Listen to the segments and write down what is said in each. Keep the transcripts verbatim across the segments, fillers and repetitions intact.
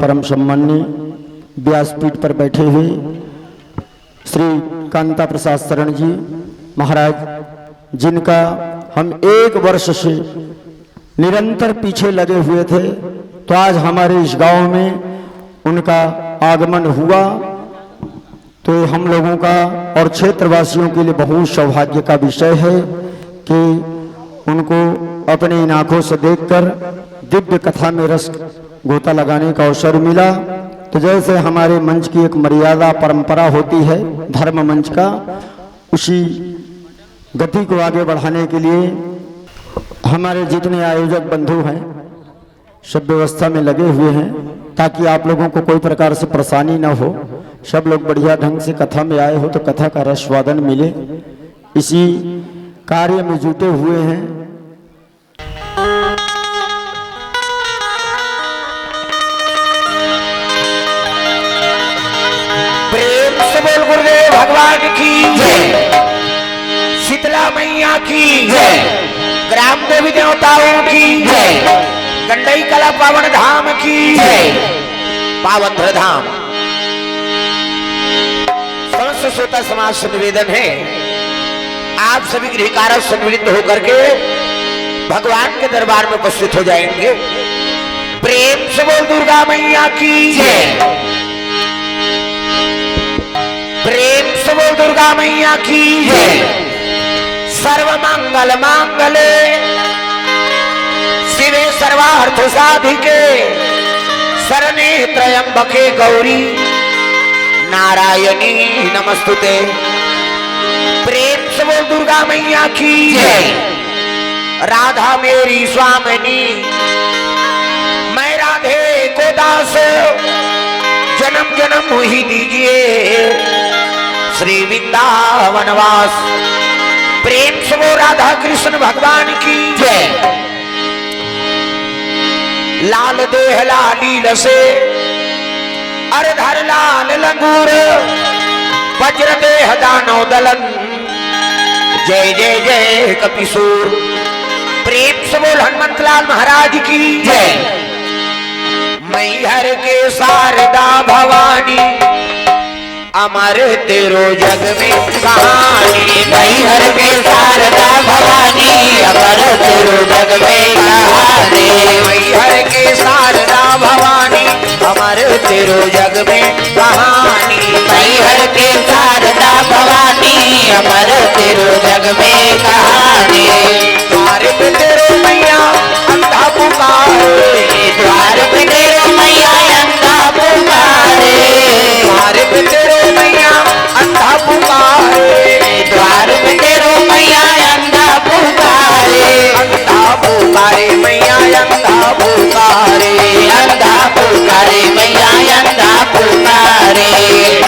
परम सम्माननीय व्यासपीठ पर बैठे हुए श्री कांता प्रसाद शरण जी महाराज, जिनका हम एक वर्ष से निरंतर पीछे लगे हुए थे, तो आज हमारे इस गांव में उनका आगमन हुआ। तो ये हम लोगों का और क्षेत्रवासियों के लिए बहुत सौभाग्य का विषय है कि उनको अपने इन आंखों से देखकर दिव्य कथा में रस गोता लगाने का अवसर मिला। तो जैसे हमारे मंच की एक मर्यादा परंपरा होती है धर्म मंच का, उसी गति को आगे बढ़ाने के लिए हमारे जितने आयोजक बंधु हैं, सब व्यवस्था में लगे हुए हैं, ताकि आप लोगों को कोई प्रकार से परेशानी ना हो। सब लोग बढ़िया ढंग से कथा में आए हो तो कथा का रसवादन मिले, इसी कार्य में जुटे हुए हैं। प्रेम से बोल गुरुदेव भगवान की जय, शीतला मैया की जय, ग्राम देवी देवताओं की जय, गंडई कला पावन धाम की जय, पावन धाम। समस्त श्रोता समाज से निवेदन है, आप सभी गृहकारक संमिलित होकर के भगवान के दरबार में उपस्थित हो जाएंगे। प्रेम से बोल दुर्गा मैया की जय, प्रेम से बोल दुर्गा मैया की जय। सर्व मंगल मांगले शिवे सर्वार्थ साधिके शरणे त्र्यंबके गौरी नारायणी नमस्तुते। प्रेम से बोल दुर्गा मैया की जय। राधा मेरी स्वामिनी, मैं राधे को दास, जन्म जन्म ही दीजिए श्री वृंदावन वास। प्रेम से बोल राधा कृष्ण भगवान की जय। लाल देह लाली रसे, अर धर लाल लंगूर, वज्र देह दानव दलन, जय जय जय कपिसूर। प्रेम से बोल हनुमंत लाल महाराज की जय। मैहर के शारदा भवानी, अमर तेरो जग में कहानी। मैहर के शारदा भवानी, अमर तेरो जग में कहानी। मैहर के शारदा भवानी, अमर तेरो जग में कहानी। मैहर के शारदा भवानी, अमर तेरो जग में कहानी। द्वार पे तेरो मैया अंधा पुकारे। द्वार पे तेरो मैया अंधा पुकारे। द्वार पे तेरो मैया अंधा पुकारे। द्वार पे तेरो मैया अंधा पुकारे। अंधा पुकारे मैया अंधा पुकारे। अंधा पुकारे मैया अंधा पुकारे।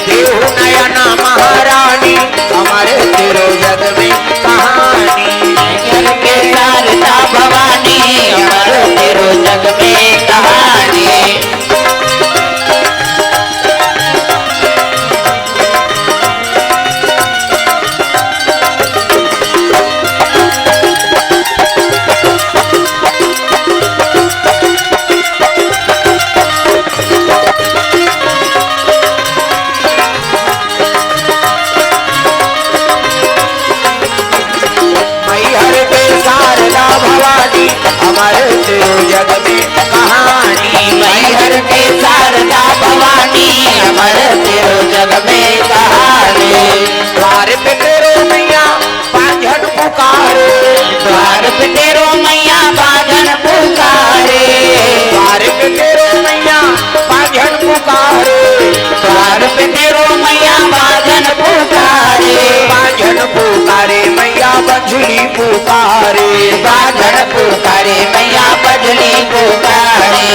देहु नयना महारानी, अमर तेरो जग में कहानी। मैहर के शारदा भवानी, अमर तेरो जग में कहानी। मैहर के शारदा भवानी, अमर तेरो जग में कहानी। मैहर के शारदा भवानी, अमर तेरो जग में कहानी। द्वार पे तेरो मैया बांझन पुकारे। द्वार पे तेरो मैया बांझन पुकारे। द्वार पे तेरो मैया बांझन पुकारे। द्वार पे तेरो मैया बांझन पुकारे। बांझन पुकारे मैया बंझली पुकारे। बांझन पुकारे मैया बंझली पुकारे।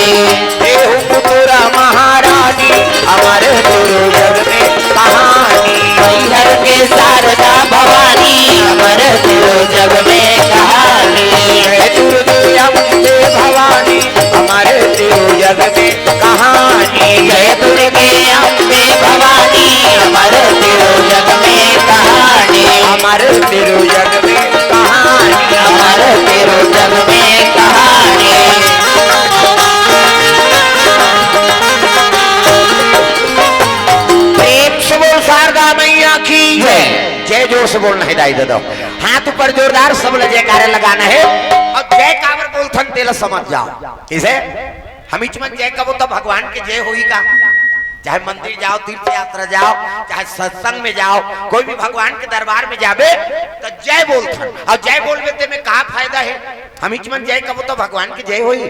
देहु पुतुरा महारानी, अमर तेरो जग में कहानी। मैहर के शारदा भवानी, अमर तेरो जग में कहानी। जय दुर्गे अम्बे भवानी, अमर तेरो जग में कहानी। जय दुर्गे अम्बे भवानी, अमर तेरो जग में कहानी। अमर तेरो जग में कहानी। अमर तेरो जग में कहानी। ए, जोर से बोलना हे दाई ददा। हाथ ऊपर जोरदार, सब ला जयकारा लगाना हे। अउ जय काबर बोलथन तेला समझ जाव। कइसे? हमीच मन जय कबो त भगवान के जय होही का? चाहे मंदिर जाव, तीर्थ यात्रा जाव, चाहे सत्संग में जाव, कोई भी भगवान के दरबार में जाबे त जय बोलथन। अउ जय बोलबे तेमे का फायदा हे? हमीच मन जय कबो त भगवान के जय होही।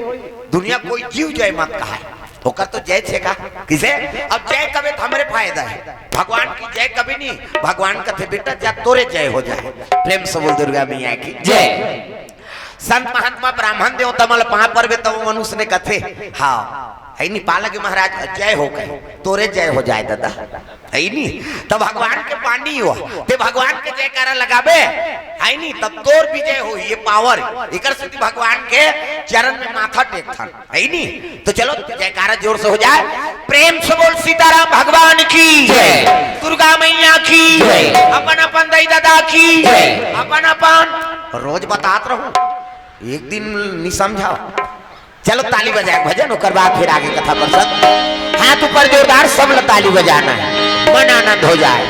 दुनिया कोई जीव जय मत कहाय। ओकर तो जय छे का? कइसे? अब जय कबे त हमरे फायदा हे। भगवान की जय कबे नहीं। भगवान कथे, "बेटा जा, तोरे जय हो जाय।" प्रेम से बोल दुर्गा मैया की जय। संत महात्मा ब्राह्मण देवता मन ला पाँव परबे त ओ मनुष्य ने कथे, हाँ, हे नहीं, पाला के महाराज जय हो कहे, तोरे जय हो जाय ददा। हे नहीं, त भगवान के पानी हो, ते भगवान के जयकारा लगाबे, हे नहीं, तब तोर विजय होही, ये पावर। एकर सेती भगवान के चरण में माथा टेकथन। हे नहीं? तो चलो, जयकारा जोर से हो जाय। प्रेम से बोल सीताराम भगवान की जय। दुर्गा मैया की जय। अपन अपन दाई ददा की जय। अपन अपन रोज बतात रहूं, एक दिन नहीं समझाव। चलो, ताली बजाय भजन, ओकर बाद फिर आगे कथा प्रसंग। हाथ ऊपर जोरदार, सब ला ताली बजाना हे, मन आनंद हो जाय।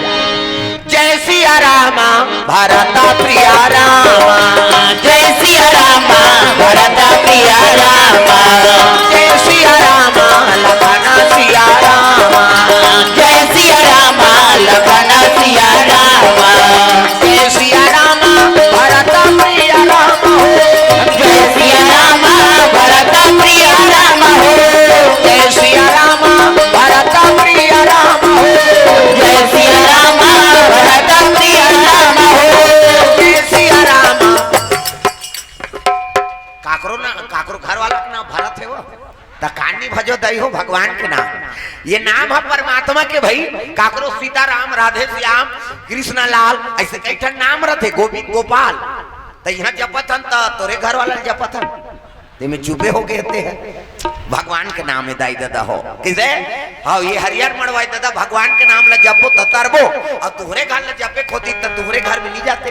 जय सिया रामा, भरत प्रिया रामा। जय सिया रामा, भरत प्रिया रामा। जय सिया रामा, लखन सिया रामा। जय सिया रामा, लखन सिया रामा। जय सिया रामा, भरत प्रिया रामा हो। जय सिया रामा, भरत प्रिया रामा हो। जय सिया रामा, भरत प्रिया रामा हो। जय सिया रामा, भरत प्रिया रामा हो। जय सिया रामा। काकरो ना, काकरो घर वाला के नाम भरत हे वो। त कानी भजो दई हो भगवान के नाम। ये नाम हे परमात्मा के भई। काकरो सीताराम, राधे श्याम, कृष्णा लाल, अइसे कई ठन नाम रथे, गोविंद, गोपाल। त इहाँ जपत हन त तोरे घर वाला ल जपत हन। तेमे चुपे हो गे ते हे। भगवान के नाम हे दाई ददा हो। कइसे? हाँ, ये हरियर मड़वाई ददा, भगवान के नाम ला जपबो त तरबो। अउ तुहरे घर ला जपे खोती त तुहरे घर में नहीं जाते।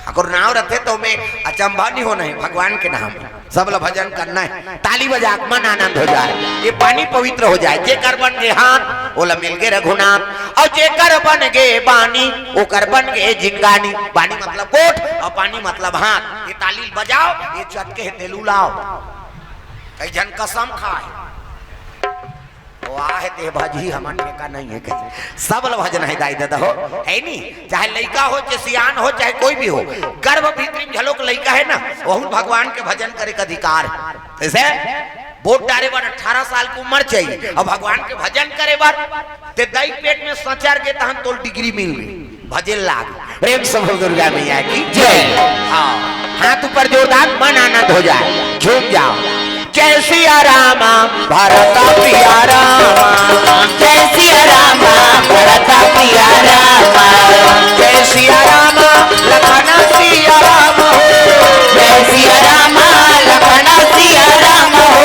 अगर नाम रथे त ओमे अचंभा नहीं होना हे, भगवान के नाम। सब ला भजन करना हे। ताली बजा के मन आनंद हो जाय। ये पानी पवित्र हो जाय। जेकर बन गे हाथ, ओला मिल गे रघुनाथ। अउ जेकर बन गे बानी, ओकर बन गे जिनगानी। बानी मतलब गोठ अउ पानी मतलब हाथ। ये ताली बजाव, ये चटके हे तेलू लाव। कई झन कसम खाय। ओ आहे ते भजही, हमर ठेका नहीं हे कहीं। सब ल भजना हे दाई ददा हो, हे नी? चाहे लइका हो, चाहे सियान हो, चाहे कोई भी हो, गर्भ भीतरी में घलोक लइका हे ना, वहू भगवान के भजन करे के अधिकार हे। जइसे वोट डारे बर अठारह साल के उम्र चाहिए, अउ भगवान के भजन करे बर ते दाई पेट में सचर गे तहन तोल डिग्री मिल गे। भजन लाग। प्रेम से बोल दुर्गा मैया की जय। हाँ, हाथ ऊपर जोरदार, मन आनंद हो जाए, झूम जाओ। जय सिया रामा, भरत प्रिया रामा। जय सिया रामा, भरत प्रिया रामा। जय सिया रामा, लखन सिया राम हो। जय सिया रामा, लखन सिया राम हो।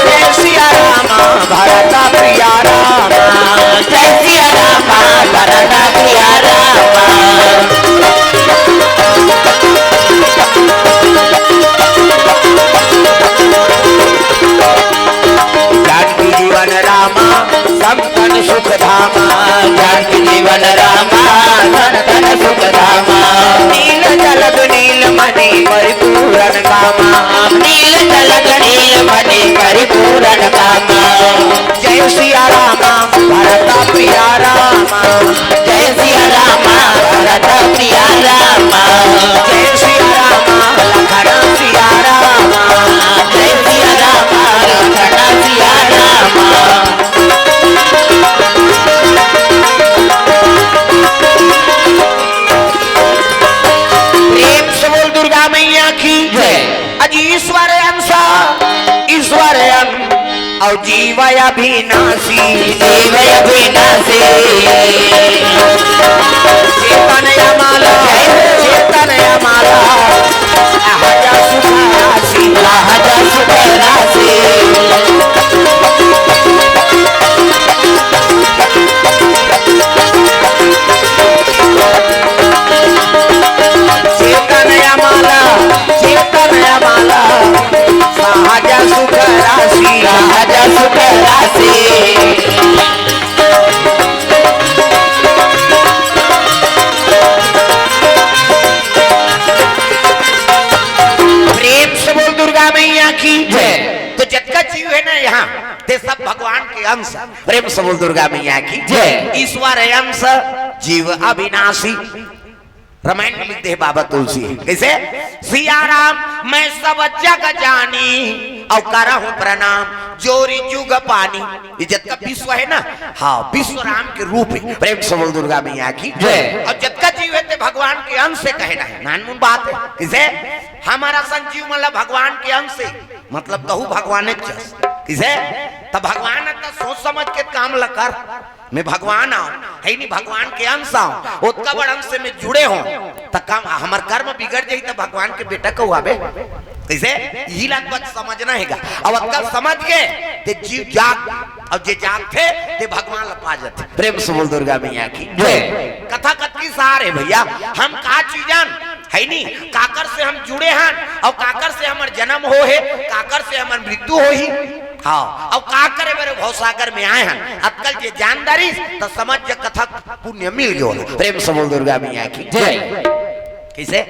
जय सिया रामा, भरत प्रिया रामा। जय सिया रामा, भरत प्रिया रामा। जानकी जीवन रामा, संतन सुख धामा। जानकी जीवन रामा, संतन सुख धामा। नील जलद नील मणि परिपूरन कामा। नील जलद नील मणि परिपूरन कामा। जय सिया रामा, भरत प्रिया रामा। जय सिया रामा, भरत प्रिया रामा। जय सिया रामा, लखन सिया रामा। जय सिया रामा, लखन सिया रामा। प्रेम से बोल दुर्गा मैया की जय। अजी ईश्वर अंश, ईश्वर अंश। अउ जीव अविनाशी। जीव अविनाशी। चेतन अमल, चेतन अमल। सहज सुख राशि। सहज सुख राशि। चेतन अमल, चेतन अमल। सहज सुख राशि। सहज सुख राशि। भगवान के अंश। प्रेम से बोल दुर्गा मैया की जय। ईश्वर अंश जीव अविनाशी। रामायण में लिख दे बाबा तुलसी, कैसे? सिया राम मैं सब जग जानी, अउ करहु प्रणाम जोरी जुग पानी। ये जतका विश्व है ना, हाँ, विश्व राम के रूप है। प्रेम से बोल दुर्गा मैया की जय। अउ जतका जीव है ते भगवान के अंश से कहे ना है, नानमुन बात है। किसे? हमर सन जीव मन ला भगवान के अंश से, मतलब तहू भगवान के अंश। किसे? त भगवान त सोच समझ के काम ल कर। मैं भगवान आंव, है नी, भगवान के अंश आंव, ओतका बड़ अंश से मैं जुड़े हों, त काम, हमर कर्म बिगड़ जाही त भगवान के बेटा कहवाबे? कैसे? इही ला बस समझना हेगा। अब अतका समझ के ते जीव जाग, अउ जे जागथे ते भगवान ला पा जाथे। प्रेम से बोल दुर्गा मैया की जय। कथा कतकी सार है भैया, हम का चीजन, है नी, काकर से हम जुड़े हन, अउ काकर से हमर जन्म हो हे, काकर से हमर मृत्यु होही। हाँ, अउ का करे बर भवसागर में आए हन। अतकल जे जान डारिस, त समझ जा कथा पुण्य मिल गयो। प्रेम से बोल दुर्गा मैया की जय। किसे?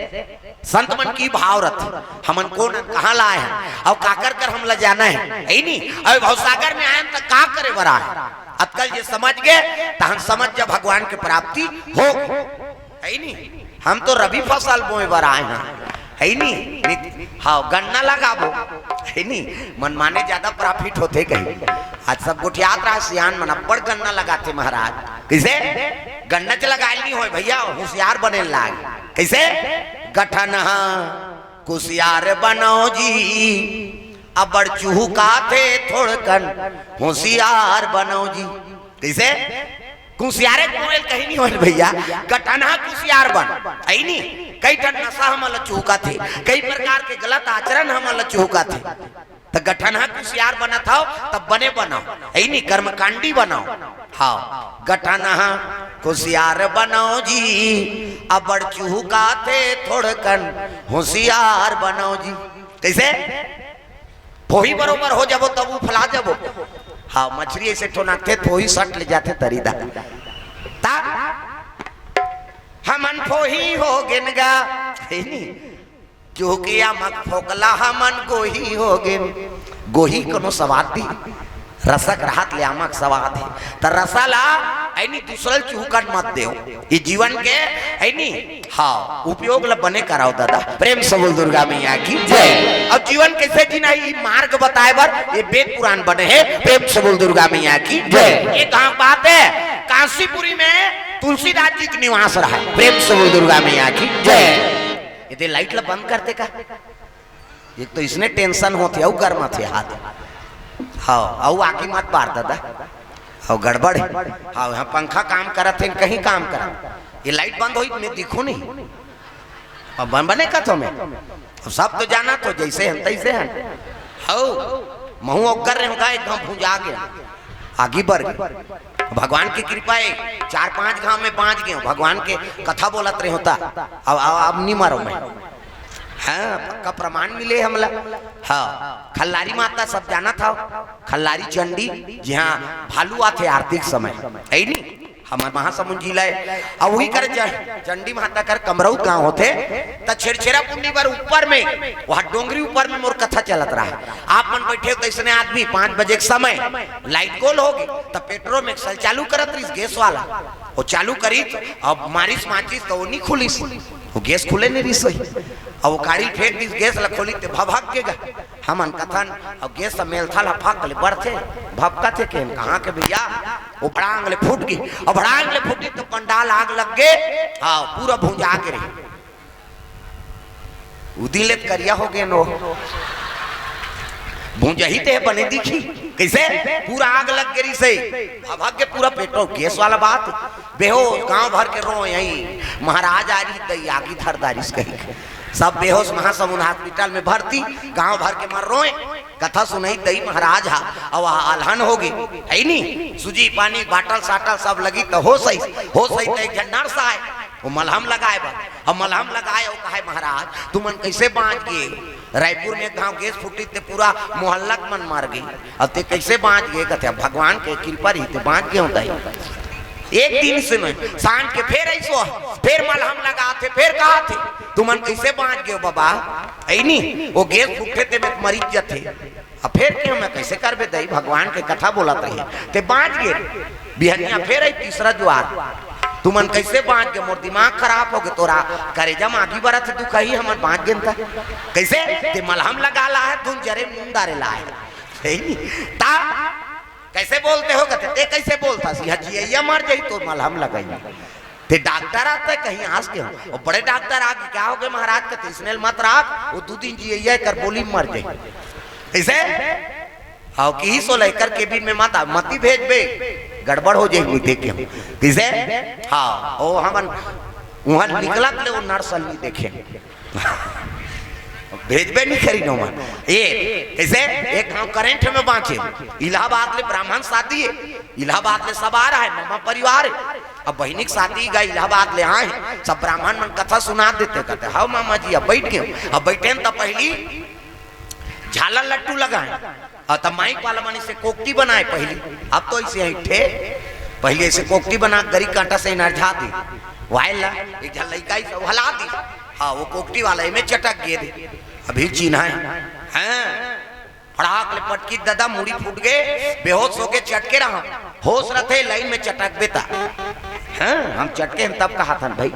संत मन के भाव रथे, हमन कोन हन, कहाँ ला आए हन, अउ काकर कर हमला जाना है, है नी? अउ भवसागर में आए हन त का करे बर आए हन? अतकल जे समझ गे, तहन समझ जा भगवान के प्राप्ति हो गे। है नी? हम तो रबी फसल बोए बर आए हन, है नी? नित-, हाँ, गन्ना लगाबो, है नी? मनमाने ज्यादा profit होथे कहीं। आज सब गोठियात रहा, सियान मन अब्बड़ गन्ना लगाथे महाराज। कैसे? गन्ना च लगाए नी होय भैया, होशियार बने लाग। कैसे? गठन हा कुशियार बनव जी, अब्बड़ चुहुकाथे थोड़कन होशियार बनव जी। कैसे? कुशियारे बोल कहीं नहीं होल भैया, गठनहा कुशियार बन। ऐ नी, कई ठन नशा हमन ल चुहुकाथे, कई प्रकार के गलत आचरण हमन ल चुहुकाथे। त गठनहा कुशियार बनत हव, त बने बनव, ऐ नी, कर्मकांडी बनव। हाँ, गठनहा कुशियार बनव जी, अब्बड़ चुहुकाथे थोड़कन होशियार बनव जी। कैसे? फोही बरोबर हो जाबो, तब उफला जाबो। हाँ, मछरी ऐसे ठोनाकथे, फोही सट ले जाथे तरी दा। ता हमन फोही हो गेन गा, है नी? चुहुकिया मक फोकला हमन गोही हो गेन। गोही कोनो सवाद दी, रसक रहत ले आमक सवाद है। त रसा ला ऐ नी दूसरल चुहुकन मत देव। ये जीवन के ऐ नी, हाँ, उपयोग ला बने कराव दादा। प्रेम से बोल दुर्गा मैया की जय। अब जीवन कैसे जीना है, ये मार्ग बताए बर ये वेद पुराण बने है। प्रेम से बोल दुर्गा मैया की जय। ये कहाँ बात है? कांसीपुरी में तुलसीदास जी के निवास रहा है। प्रेम से बोल दुर्गा मैया की जय। ये दे light ला बंद करते का? एक तो इसने tension होथे, अउ गरमाथे हाथ। हाँ, अउ आगी मत बार दादा। हाँ, गड़बड़ है। हाँ, यहाँ पंखा काम करत है, कहीं काम करत। ये light बंद होई, मैं दिखूं नहीं। अब बन-, बने कथो मैं। अब सब तो जाना तो जैसे हैं, तैसे हैं। हौ, महू ओकर रहे होगा, एक घाव भुंजा गया। आगी बर गया। भगवान की कृपा है, चार पांच घाव में बांच गया। भगवान के कथा बोलत रहे होता। अब, अब, अब नहीं मारो मैं। हाँ, पक्का प्रमाण मिले हमला। हाँ, खल्लारी माता सब जानत हव, खल्लारी चंडी, जिहाँ भालू आथे आरती के समय, है नी? हमर महासमुंद जिला हे, अउ उही कर च-, चंडी माता कर कमरऊ गांव होथे, त छेरछेरा पुन्नी बर ऊपर में, वहाँ डोंगरी ऊपर में मोर कथा चलत रहा। आप मन बैठे हो तैसने आदमी, पाँच बजे के समय, light गोल हो गई, त पेट्रोल में एक साल चालू करत रहिस गैस वाला, वो चालू करिस, अब मारिस माचिस त वो नी खुलिस। वो गैस खुले नहीं रहिस होही। अब वो काड़ी फेंक दिस, गैस ला खोली ते भभक के गा। हमन कथन, अब गैस ला मेलथा ला फक ले बरथे, भभकथे के कहाँ के भैया? वो भड़ांग ले फूट गई। अब भड़ांग ले फूटी तो पंडाल आग लग गे। हाँ, पूरा भुंजा के रही। उदी ले करिया हो गए नो। भुंजही ते बने दिखी। कैसे? पूरा आग लग गई से। भभक के पूरा पेट्रोल गैस वाला बात। बेहोश, गांव भर के रोए, यही महाराज आ रही, दई आगी धर दारिस कही के। सब बेहोश, महासमुंद hospital में भर्ती, गांव भर के मन रोए, कथा सुनई दई महाराज हा, अउ वह अलहन हो गई, है नी? सूजी पानी, बाटल साटल सब लगी, त होश आई, होश आई, त एक झन nurse आए, वो मलहम लगाए बर, अब मलहम लगाए, वो कहे, "महाराज, तुमन कैसे बांच गए?" रायपुर में एक घाव गैस फूटी ते पूरा मोहल्ला के मन मर गई। अब ते कैसे बांच गए? कहते, "अब भगवान के कृपा रही ते बांच गए होता है।" एक दिन से नहीं, सांझ के फेर ऐसो, फेर मलहम लगाथे, फेर कहथे, "तुमन कैसे बांच गए बाबा?" ऐ नी, वो गैस फूटे ते में मरीज जथे। अब फेर के मैं कैसे करबे दई, भगवान के कथा बोलत रहे, ते बाँच गे। बिहनिया फेर आई तीसरा जुआर, तुमन कैसे बाँच गे? मोर दिमाग खराब हो गे, तोरा करेजा म आगी बरत हे, तू कही हमन बाँच गेन त। कैसे? ते मलहम लगा ला है, धुन जरे मुंह डारे ला है। सही नहीं? ता कैसे बोलते हो? कहते, ते कैसे बोलता? सिंहा जी, या मर जाई तो मलहम लगाई। ते डॉक्टर आते कहीं आस के हो, वो बड़े डॉक्टर आ गए, क्या हो गए महाराज? कहते, इसने मत राख, वो दो दिन जियैया कर बोली मर जाई। कैसे? हाँ, कि ही सो लेकर केबिन में मत आ, मती भेजबे, गड़बड़ हो जाएगी, देखे हम। कैसे? हाँ, ओ हमन वहाँ निकलत ले वो नर्स नहीं देखे। भेजबे नहीं करी नो मन। ए, कैसे? एक गांव करंट में बाँचे। इलाहाबाद ले ब्राह्मण शादी है। इलाहाबाद ले सब आ रहा है, मामा परिवार है। अब बहिनी के शादी गा इलाहाबाद ले आए हैं, सब ब्राह्मण मन कथा सुना देते, कहते, "हाँ मामा जी, अब बैठ गए।" अब बैठे हैं तो पहली झालर लट्टू लगाए, और तब माइक वाला मन इसे कोकटी बनाए पहली। अब तो इसे ऐठे, पहले इसे कोकटी बना, गरी कांटा से इनार झा दी, वायला, एक झन लइका इसे हला दी। हाँ, वो कोकटी वाला इमे चटक गे दे, अभी चिन्हा है। हाँ, फड़ाक ले पटकी ददा, मुड़ी फूट गे, बेहोश होके चटके रहा। होश रथे, लाइन में चटक बेता। हाँ, हम चटके हम तब कहा था भाई,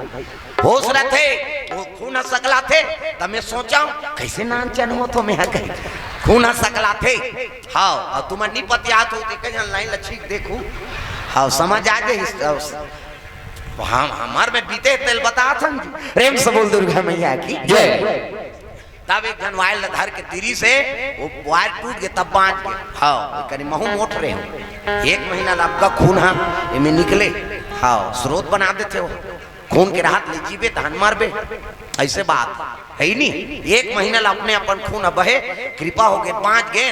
होश रथे, वो खून ह सकलाथे, त मैं सोचा, कैसे नान चन हो तो मैं कही, खून ह सकलाथे। हाँ, और तुम नहीं पतियात हो, देखे जन लाइन लच्छी देखू। हाँ, समझ आ गए इस, हम, हमार में बीते तेल बता था जी। प्रेम से बोल दुर्गा मैया की जय। तब एक झन वायर ल धर के तीरी से वो वायर टूट गए, तब बाँच गए। हाँ, कनी महू मोट रहे हो, एक महीना ला आपका खून हा एमे निकले। हाँ, स्रोत बना देते हो, खून के राहत ले जीबे तहन मरबे, ऐसे बात है ही नहीं। एक महीना ला अपने अपन खून ह बहे, कृपा हो गए, बाँच गए।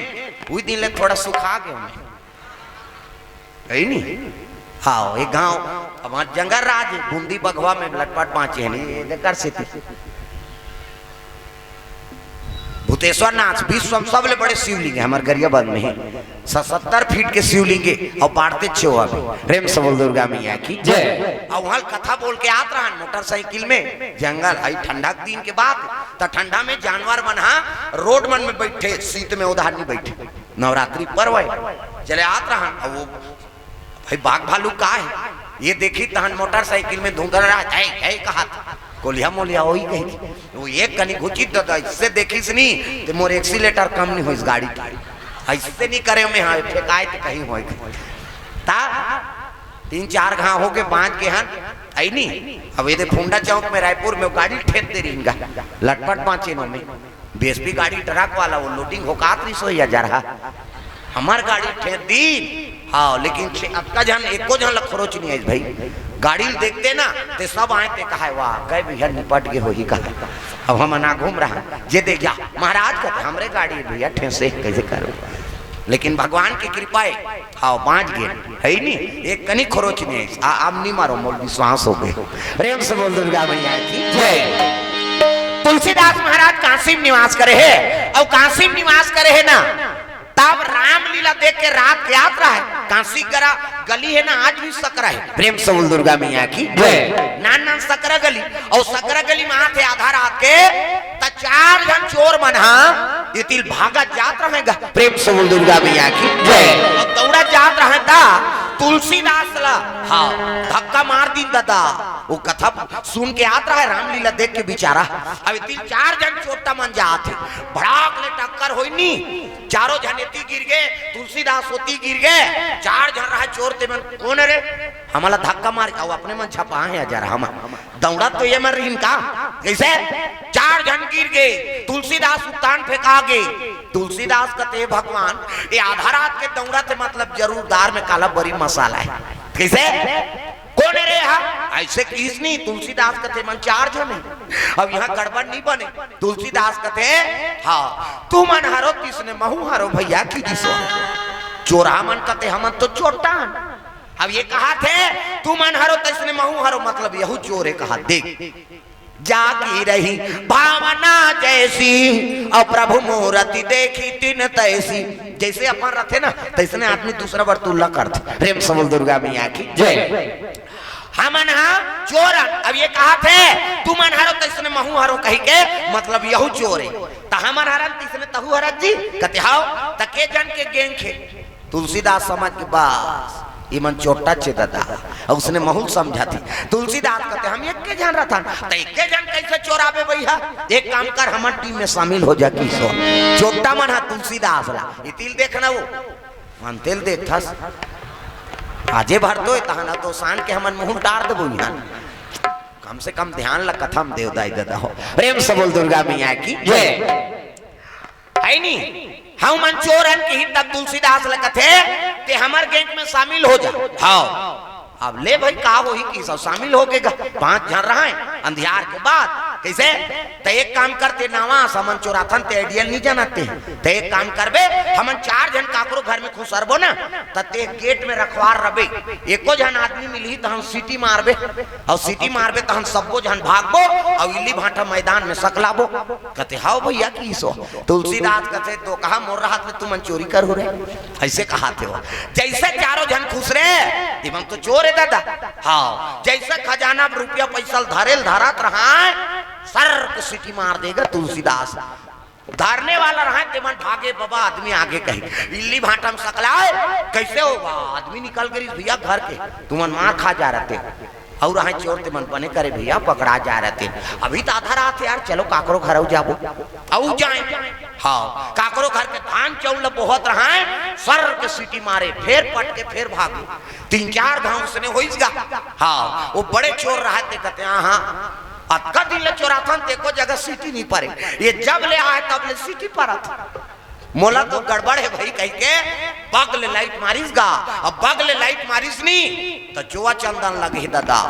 उही दिन ले थोड़ा सुखा गए हमें। है नी? हाँ, एक गांव, अब वहाँ जंगल राज है, बूंदी बघवा में लटपट बाँचे हैं, ये कर से थी। भूतेश्वर नाथ विश्व में सबले बड़े शिवलिंग है, हमारे गरियाबंद में है। स-, सत्तर फीट के शिवलिंग है और बाढ़ते छो अभी। प्रेम से बोल दुर्गा मैया की जय। और वहाँ कथा बोल के आत रहन मोटरसाइकिल में, जंगल है, ठंडा के दिन के बात, त ठंडा में जानवर मन हा रोड मन में बैठे, शीत में उधार नहीं बैठे। नवरात्रि पर्व है, चले आत रहन, अब वो भाई बाघ भालू का है, ये देखी तहन मोटरसाइकिल में धुंधर रहा, "जय, जय" कहा था, "कोलिया मोलिया होई कही।" वो एक कनी घुचित ददा, इससे देखी से नहीं, ते मोर एक्सीलेटर कम नहीं हो इस गाड़ी की, ऐसे नहीं करे में, हाँ, फेंकाए तो कहीं होए। ता तीन चार घाव हो के बाँच के हन, आई नहीं, अब ये दे फुंडा चौक में रायपुर में वो गाड़ी ठेक दे रही, लटपट बाँचे नो में। बीएसपी गाड़ी ट्रक वाला वो लोडिंग होकात रही सोया जा रहा। हमार गाड़ी ठेक दी। हाँ, लेकिन छे-, अतका झन, एको झन ला खरोच नहीं आइस भाई। गाड़ी ल देखते ना, ते सब आए ते कहा, "वाह, गए भैया निपट गए होही का।" अब हम ना घूम रहा, जे देख जा, महाराज कहते, "हमरे गाड़ी है भैया, ठेसे कैसे करो?" लेकिन भगवान की कृपा है, हाँ, बाँच गए, है ही नहीं, एक कनी खरोच नहीं आइस। आ, आप नहीं मारो, मोल विश्वास हो गए। प्रेम से बोल दुर्गा मैया की जय। तुलसीदास महाराज काशी में निवास करे है, और काशी में निवास करे है ना, तब रामलीला देख के रात के आत रहा है। काशी गरा गली है ना, आज भी सकरा है। प्रेम से बोल दुर्गा मैया की जय। नान नान सकरा गली, और सकरा गली में आत है आधा रात के, त चार झन चोर मन हा इतिल भागा जात रहेगा। प्रेम से बोल दुर्गा मैया की जय। और दौड़ा जात रहे ता तुलसीदास ला, हाँ, धक्का मार दी ददा। वो कथा सुन के आत रहा है, रामलीला देख के बेचारा। अब इतिल चार झन चोट्टा मन जात है, भड़ाक ले टक्कर होई नी, चारों झन एती गिर गए, तुलसीदास ओती गिर गए, चार झन रहा चोर, ते मन कोन रे? हमला धक्का मार, अउ अपने मन छपा है हजार हम। दौड़ा तो ये मर रहीन का? कैसे? चार झन गिर गए, तुलसीदास उत्तान फेंका गए। तुलसीदास कहते, "हे भगवान, ये आधा रात के दौड़ा थे, मतलब जरूर दार में काला बरी मसाला है।" कैसे? कोन रे हा? ऐसे किस नहीं, तुलसीदास कहते, "मन चार झन है, अब यहाँ गड़बड़ नहीं बने।" तुलसीदास कहते, "हाँ, तुमन हरो तिसने महू हरो भैया की दिसो।" चोरहा मन कहते, "हमन तो चोट्टा हन।" अब ये कहा थे, "तुमन हरो तिसने महू हरो", मतलब यहू चोर है कहा, देख, "जाकी रही भावना जैसी, और प्रभु मूरति देखी तिन तैसी।" जैसे अपन रहते ना, तैसने आदमी दूसरा बार तुलना करते। प्रेम से बोल दुर्गा मैया की जय। हमन हा चोर हन। अब ये कहत हे, "तुमन हरो तइसने महूं हरो," कहिके, मतलब यहू चोर हे। त हमन हरन तइसने तहू हरस जी? कथे, "हव।" त के झन के gang हे? तुलसीदास समझ के, "बस, इमन चोट्टाच ए ददा।" अउ उसने महूं ल समझाथे। तुलसीदास कथे, "हम एके झन रथन।" "त एके झन कइसे चोराबे भइया? एक काम कर, हमर team में शामिल हो जा किसो।" चोट्टा मन ह तुलसीदास ला, इतिल देखना वो, मन तेल देखथस। आजे भर तो ए तहन तो सान के हमन मुंह डार देबो इहां। कम से कम ध्यान ल कथा म देव दाई ददा हो। प्रेम से बोल दुर्गा मैया की जय। हे नी, हमन चोर हन किही तब तुलसीदास ल कथे, "ते हमर gang में शामिल हो जा।" हव। अब ले भई, का होही किसो शामिल होगे गा। पांच झन रहय, अंधियार के बाद। कइसे? त एक काम करते, नवा समन चोराथन, ते idea ल नी जानत ते। त एक काम करबे, हमन चार झन काकरो घर में खुसरबो ना, त ते gate में रखवार रबे। एको झन आदमी मिलही त हम सीटी मारबे, अउ सीटी मारबे त हम सब्बो झन भागबो, अउ इल्ली भांटा मैदान में सकलाबो। कथे, "हव भइया किसो।" तुलसीदास कथे, "तो कहा मोर रहत ले तुमन चोरी करहू रे?" अइसे कहाथे वो। जइसे चारों झन खुसरे, इमन तो चोर ए ददा। हव, जइसे खजाना में रुपया पइसा ल धरे ल धरत रहय, सर्र के सीटी मार देगा तुलसीदास। धरने वाला रहय, तेमन भागे, "बबा, आदमी आगे," कही। इल्ली भांटा में सकलाय, "कइसे हो बा? आदमी निकल गे रिहिस भइया घर के, तुमन मार खा जा रहते।" अउ रहय चोर, तेमन बने करे भइया, पकड़ा जा रहते। अभी त आधा रात हे यार, चलो काकरो घर अउ जाबो। अउ जाय। हव, काकरो घर के धान चाउर ल बोहत रहय, सर्र के सीटी मारे, फेर पट के फेर भागे। तीन चार घांव उसने होइस गा। हव, वो बड़े चोर रहय ते कथे, "हां, हां, अतका दिन ले चोराथन, ते एको जगह सीटी नी परे। ये जब ले आय तब ले सीटी परत। मोला तो गड़बड़ हे भई," कहिके बग ले light मारिस गा। अब बग ले light मारिस नी, त चोवा चंदन लगे हे ददा।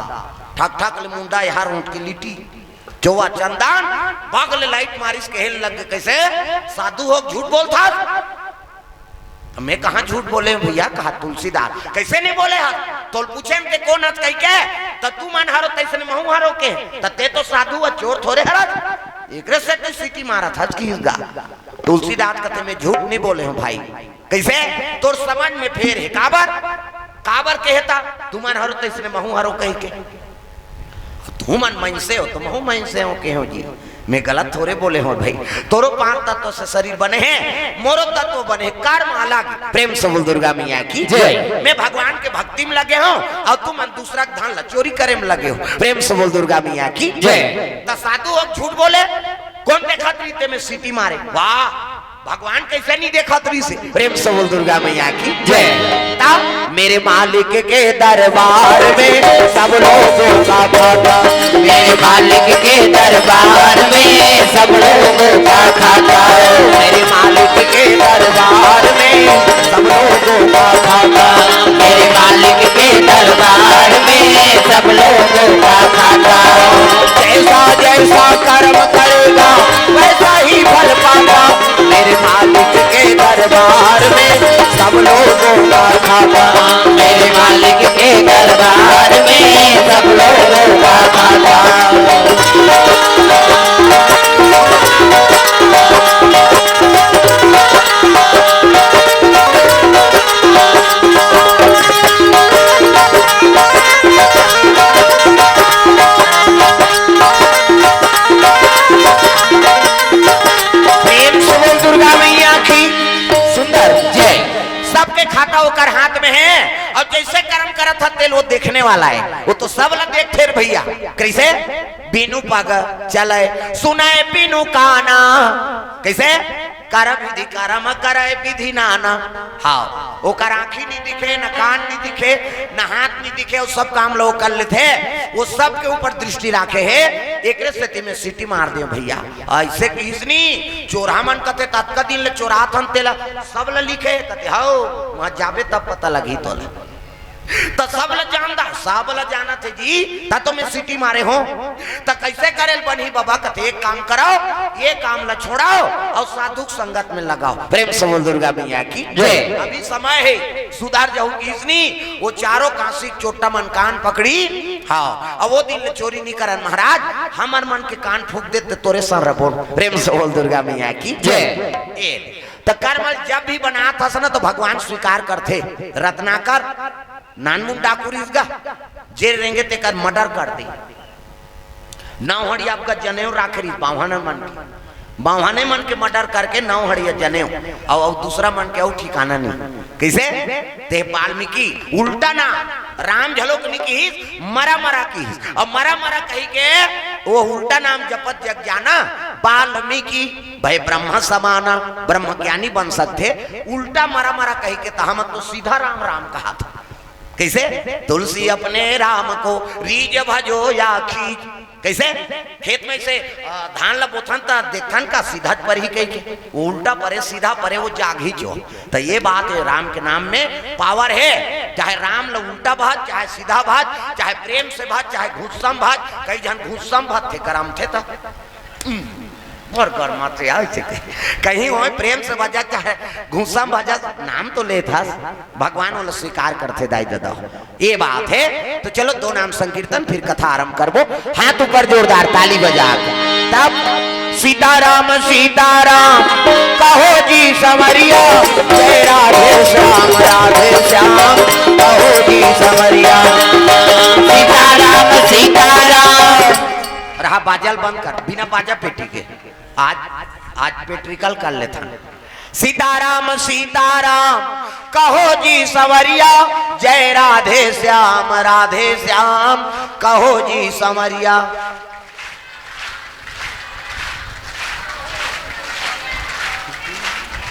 ठक ठक ले मुंडा एहर ओंठ के लिटी। चोवा चंदन, बग ले light मारिस, कहे लग गे, "कइसे साधु हो, झूठ बोलथस?" त मैं कहां झूठ बोले हंव भइया, कहा तुलसीदास, "कइसे नी बोले हस? तोल पूछेन ते कोन हस कहिके, त तुमन हरो तइसने महूं हरो के, त ते तो साधु अ चोर थोरे हरस, एकरे सेती सीटी मारत हस किहिस गा।" तुलसीदास कथे, "मैं झूठ नी बोले हंव भाई।" कइसे? तोर समझ में फेर हे। काबर? काबर कहे त, "तुमन हरो तइसने महूं हरो" कहिके। तुमन मइनसे हो त महूं मइनसे हंव कहे हंव जी। मैं गलत थोरे बोले हंव भई। तोरो पांच तत्व से शरीर बने हे, मोरो तत्व बने हे, कर्म अलग। प्रेम से बोल दुर्गा मैया की जय। मैं भगवान के भक्ति में लगे हंव अउ तुमन दूसरा के धन ला चोरी करे में लगे हो। प्रेम से बोल दुर्गा मैया की जय। त साधु हो झूठ बोले, कोन देखत रिहिस ते में सीटी मारे? वाह, भगवान कइसे नी देखत रिहिस हे? प्रेम से बोल दुर्गा मैया की जय। तब मेरे मालिक के दरबार में सब लोगों का खाता, मेरे मालिक के दरबार में सब लोगों का खाता, मेरे मालिक के दरबार में सब लोगों का खाता, मेरे मालिक के दरबार में सब लोगों का खाता। जैसा जैसा कर्म करेगा, वैसा ही फल पाता। मेरे मालिक के दरबार में सब लोगों का खाता, मेरे मालिक के दरबार में सब लोगों का खाता। प्रेम से बोल दुर्गा मैया की सुंदर जय। सबके खाता ओकर हाथ में हे, अउ जइसे कर्म करत हे तेला वो देखने वाला हे, वो तो सब ला देखथे रे भइया। कइसे? बिनु पग चले सुने बिनु काना। कइसे? कर विधि करम करे विधि नाना। हव, ओकर आंखी नी दिखे, न कान नी दिखे, न हाथ नी दिखे, वो सब काम ला वो कर लेथे, वो सब के ऊपर दृष्टि राखे हे। एकरे सेती में सीटी मार देंव भइया। अइसे किहिस नी, चोरहा मन कथे, "ततका दिन ले चोरात हन तेला सब ला लिखे?" कथे, "हव, वहां जाबे तब पता लगही तोला।" त सब ला जानदा, सब ला जानत हे जी, त तो मैं सीटी मारे हंव। त कइसे करे ल बनही बबा? कथे, "एक काम करव, ये काम ला छोड़व अउ साधु के संगत में लगाव।" प्रेम से बोल दुर्गा मैया की जय। अभी समय हे, सुधर जाहू किहिस नी, वो चारों काशी के चोट्टा मन कान पकड़ी। हव, अब वो दिन ले चोरी नी करन महाराज, हमर मन के कान फूंक देते तोरे सर बोल। प्रेम से बोल दुर्गा मैया की जय। ए, त कर्म जब भी बनात हस ना त भगवान स्वीकार करथे। रत्नाकर नानमुन डाकू रिहिस गा, जे रेंगे तेकर मर्डर कर दे। नौ हड़िया आपका जनेऊ राखे रहिस बाम्हन मन के, बाम्हने मन के मर्डर करके नौ हड़िया जनेऊ, अउ, अउ दूसरा मन के अउ ठिकाना नहीं। कइसे? ते वाल्मीकि उल्टा नाम, राम घलोक नहीं किहिस, मरा मरा किहिस। अउ मरा मरा कहि के वो उल्टा नाम जपत जग जाना, वाल्मीकि भए ब्रह्म समाना, ब्रह्म ज्ञानी बन सकथे। उल्टा मरा मरा कहि के, त हमन तो सीधा राम राम कहाथन। कइसे? तुलसी अपने राम को रीझ भजो या खींच। कइसे? खेत में से, अ, धान ला बोथन त देखथन का सीधा च परही कहि के, वो उल्टा परे, सीधा परे, वो जागही जो। त ये बात हे, राम के नाम में पावर हे। चाहे राम ला उल्टा भज, चाहे सीधा भज, चाहे प्रेम से भज, चाहे गुस्सा म भज। कई झन गुस्सा म भजथे, करमथे त हम्म, मोर गरमाथे आइसे के। कहीं होय प्रेम से भजा, चाहे गुस्सा म भजा, नाम तो लेथस, भगवान ओला स्वीकार करथे दाई ददा हो। ये बात हे। तो चलो दो नाम संकीर्तन, फिर कथा आरंभ करबो। हाथ ऊपर जोरदार ताली बजा के। तब सीताराम सीताराम कहो जी संवरिया, जय राधे श्याम राधे श्याम कहो जी संवरिया। सीताराम सीताराम। रहा बाजा ल बंद कर, बिना बाजा पेटी के। आज, आज पेट्रिकल कर लेथन। सीताराम सीताराम कहो जी संवरिया, जय राधे श्याम राधे श्याम कहो जी संवरिया।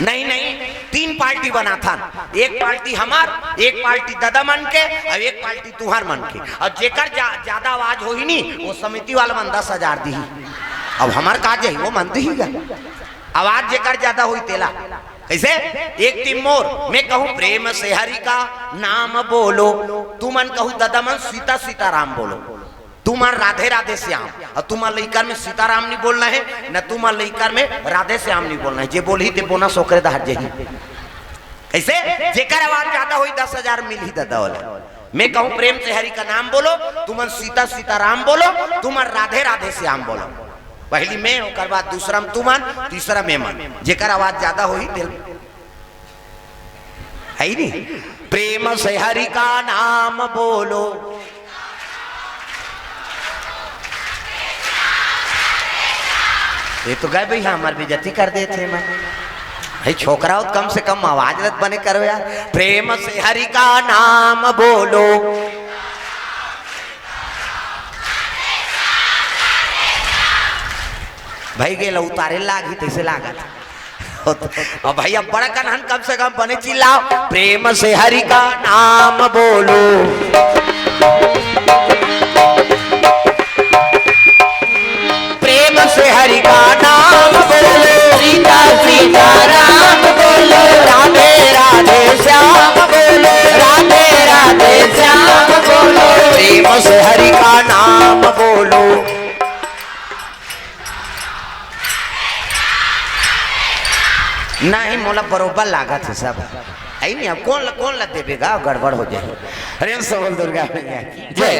नहीं नहीं, तीन पार्टी बनाथन, एक पार्टी हमार, एक पार्टी ददा मन के अउ एक पार्टी तुहर मन के। अउ जेकर जा, ज्यादा आवाज होही नी, वो समिति वाला मन दस हजार दिही। अब हमार का जाही, वो मन दिही गा। आवाज जेकर ज्यादा होही तेला। कइसे? एक टीम मोर, मैं कहूँ प्रेम से हरि का नाम बोलो, तुमन कहू ददा मन सीता सीता राम बोलो, तुमन राधे राधे श्याम, अउ तुमन लइकर में सीताराम नहीं बोलना हे, न तुमन लइकर में राधे श्याम नहीं बोलना हे। जे बोलही ते बोनस ओकरे दहार जाही। कइसे? जेकर आवाज ज्यादा होही, दस हजार मिलही ददा वाला। मैं कहूँ प्रेम से हरि का नाम बोलो, तुमन सीता सीता राम बोलो, तुमन राधे राधे श्याम बोलो। पहली मैं, ओकर बाद दूसरा में तुमन, तीसरा में मन। जेकर आवाज ज्यादा होही, तेल है ही नहीं। प्रेम से हरि का नाम बोलो। ये तो गए भैया, हमार बेइज्जती कर देथे मैं। भाई छोकरा हो त कम से कम आवाज रत बने करो यार। प्रेम से हरि का नाम बोलो। भाई गेला उतारे लागही तइसे लागत। अब भैया बड़ा कनहन कम से कम बने चिल्लाओ, प्रेम से हरि का नाम बोलो। प्रेम से हरि का नाम बोलो। सीता सीता राम बोलो। राधे राधे श्याम बोलो। राधे राधे श्याम बोलो। प्रेम से हरि का नाम बोलो। नहीं, मोला बरोबर लागत हे सब। आई नहीं, अब कौन ला, कौन ला देबे गा, गड़बड़ हो जाए। प्रेम से बोल दुर्गा मैया की जय।